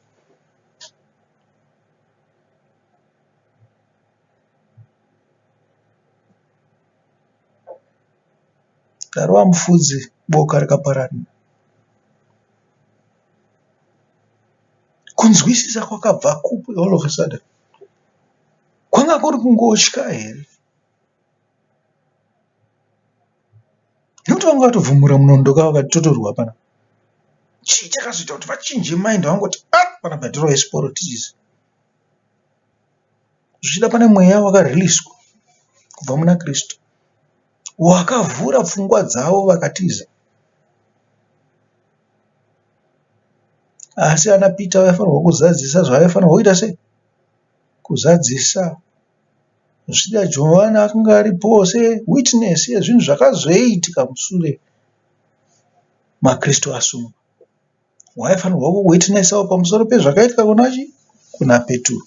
Tarova mufudzi boka rikapararira. Kunzwisisa kwakabva kupi all of a sudden? Kwanga kuri kungotya here? Nekuti vanga vatovhumura munondo ka vakati totorwa panapa. Chii chakazoita kuti vachinje mind vangoti ah panapa tirove siporo tichizi. Zvichida pane mweya wakariliswa kubva muna Kristu wakavhura pfungwa dzavo vakatiza. Asi ana Peter vaifanirwa kuzadzisa zvavaifanirwa kuita sei? Kuzadzisa. Zvichida Johani akanga aripowo sewitness yezvinhu zvakazoitika mushure maKristu asungwa. Waifanirwa kuwitnessawo pamusoro pezvakaitika kuna chi? Kuna Peturo.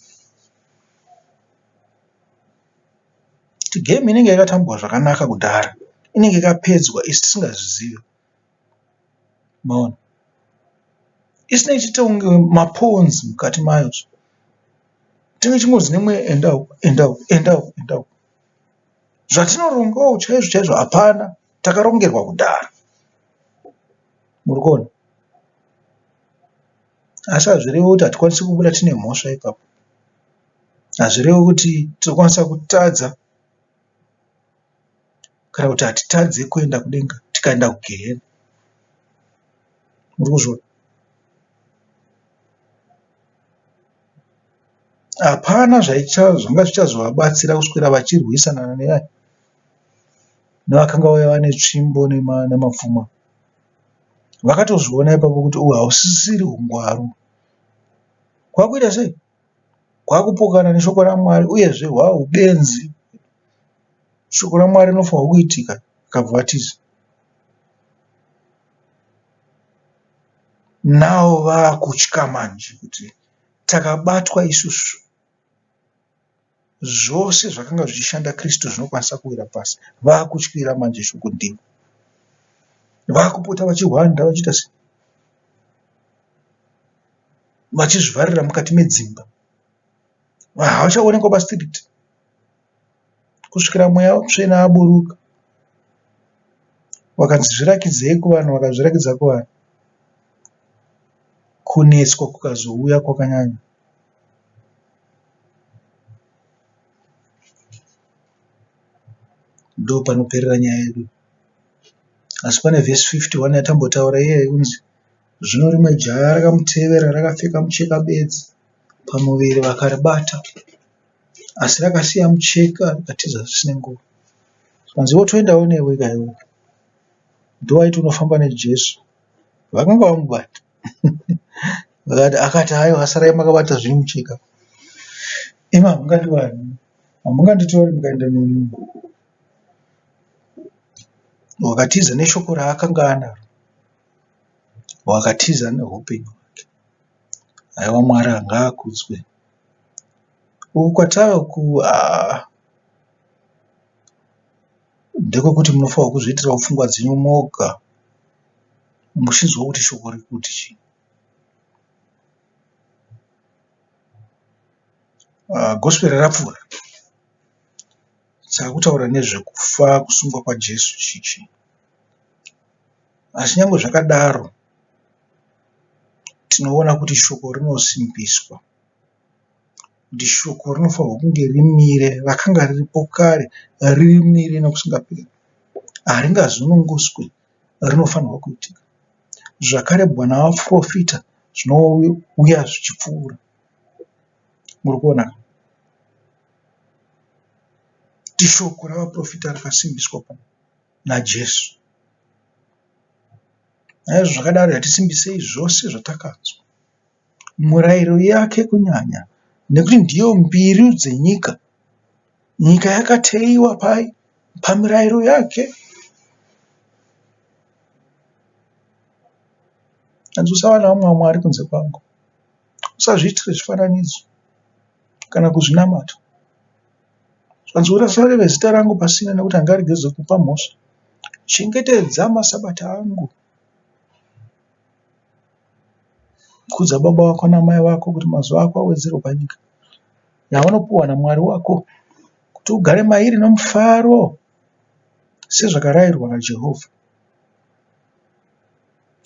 Kuti game inenge yakatambwa zvakanaka kudhara inenge yakapedzwa isu tisingazvizive. Maona? Isu tinenge tichiita kunge mapawns mukati mayo. Tinenge tichingonzi nemweya enda uko, enda uko, enda uko, enda uko. Zvatinorongawo chaizvo chaizvo hapana. Takarongerwa kudhara. Muri kuona? Asi hazvirevi kuti hatikwanisi kubuda tine mhosva ipapo. Hazvirevi kuti tinokwanisa kutadza kana kuti hatitadze kuenda kudenga tikaenda kugehena. Muri kuzviona? Hapana zvanga zvichazovabatsira kuswera vachirwisana nevakanga vauya vane tsvimbo nemapfumo. Vakatozviona ipapo kuti uhu hausisiri hungwaru. Kwakuita sei? Kwakupokana neshoko raMwari uyezve hwava hubenzi. Shoko raMwari rinofanirwa kuitika vakabva vatiza. Now vakutya manje kuti takabatwa isusu. Zvose zvakanga zvichishanda Kristu zvinokwanisa kuwira pasi. Vakutyira manje shoko ndiro. Vakupota vachihwanda vachiita sei? Vachizvivharira mukati medzimba. Havachaonekwa pastreet kusvikira mweya mutsvene aburuka. Vakanzi zvirakidzei kuvanhu vakazvirakidza kuvanhu. Kunetswa kukazouya kwakanyanya. Ndopanoperera nyaya yedu. Asi pane vhesi 51 yatambotaura iya yekunzi zvino rimwe jaya rakamutevera rakapfeka mucheka bedzi pamuviri vakaribata asi rakasiya mucheka rikatiza zvisine nguva. Zvikanzi iwe toendawo newe ka iwe. Ndowaiti unofamba neJesu. Vakanga vamubata. Vakati akati haiwa sarai makabata zvenyu mucheka. Imi hamungandiwani. Hamunganditori mukaenda neni. Wakatiza neshoko raakanga anaro. Wakatiza nehupenyu hwake. Haiwa Mwari ngaakudzwe. Uku kwatava uku haa ndekwekuti munofanirwa kuzviitirawo pfungwa dzenyu moga muchinzwa kuti shoko riri kuti chii. Gospel rapfuura takutaura nezvekufa kusungwa kwaJesu chii chii. Asi nyangwe zvakadaro tinoona kuti shoko rinosimbiswa. Kuti shoko rinofanirwa kunge rimire rakanga riripo kare rimire nokusingaperi. Haringazununguswi rinofanirwa kuitika. Zvakarebwa navaporofita zvinouya zvichipfuura. Muri kuona ka? Kuti shoko ravaporofita rakasimbiswa naJesu. Naizvozvo zvakadaro hatisimbisei zvose zvatakanzwa. Murayiro yake kunyanya nekuti ndiyo mbiru dzenyika. Nyika yakateiwa pai? Pamirayiro yake. Hanzi usava navamwe vamwari kunze kwangu. Usazviitire zvifananidzo kana kuzvinamata. Zvikanzi usareve zita rangu pasina nekuti handigaregedzi kukupa mhosva. Chengetedza masabata angu. Kudza baba vako namai vako kuti mazuva ako awedzerwe panyika yaunopiwa naMwari wako kuti ugare mairi nomufaro sezvakarayirwa naJehovha.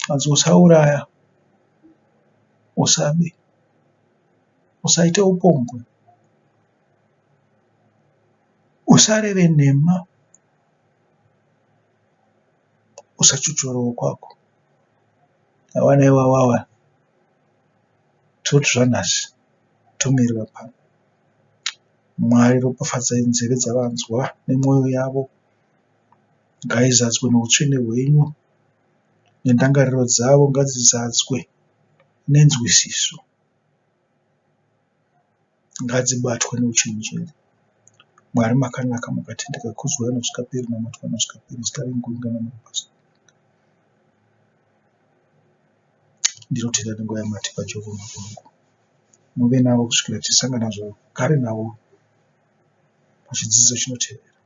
Hanzi usauraya, usabe, usaite upombwe, usareve nhema, usachochora wokwako. Avana ivavo ava toti zvanhasi tomirira pano. Mwari ropafadzai nzeve dzavanzwa nemwoyo yavo ngaizadzwe neutsvene hwenyu nendangariro dzavo ngadzizadzwe nenzwisiso. Ngadzibatwe neuchenjeri. Mwari makanaka makatendeka kudzwai nokusingaperi namatwa nokusingaperi zita renyu guru nganamapasa. Ndinotenda nenguva yamatipa Jehovha Mwari wangu. Muve navo kusvikira tichisangana zvakare navo pachidzidzo chinotevera.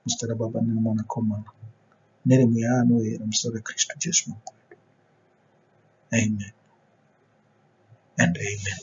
Muzita raBaba nereMwanakomana nereMweya anoyera muzita raKristu Jesu Mambo wedu. Amen and amen.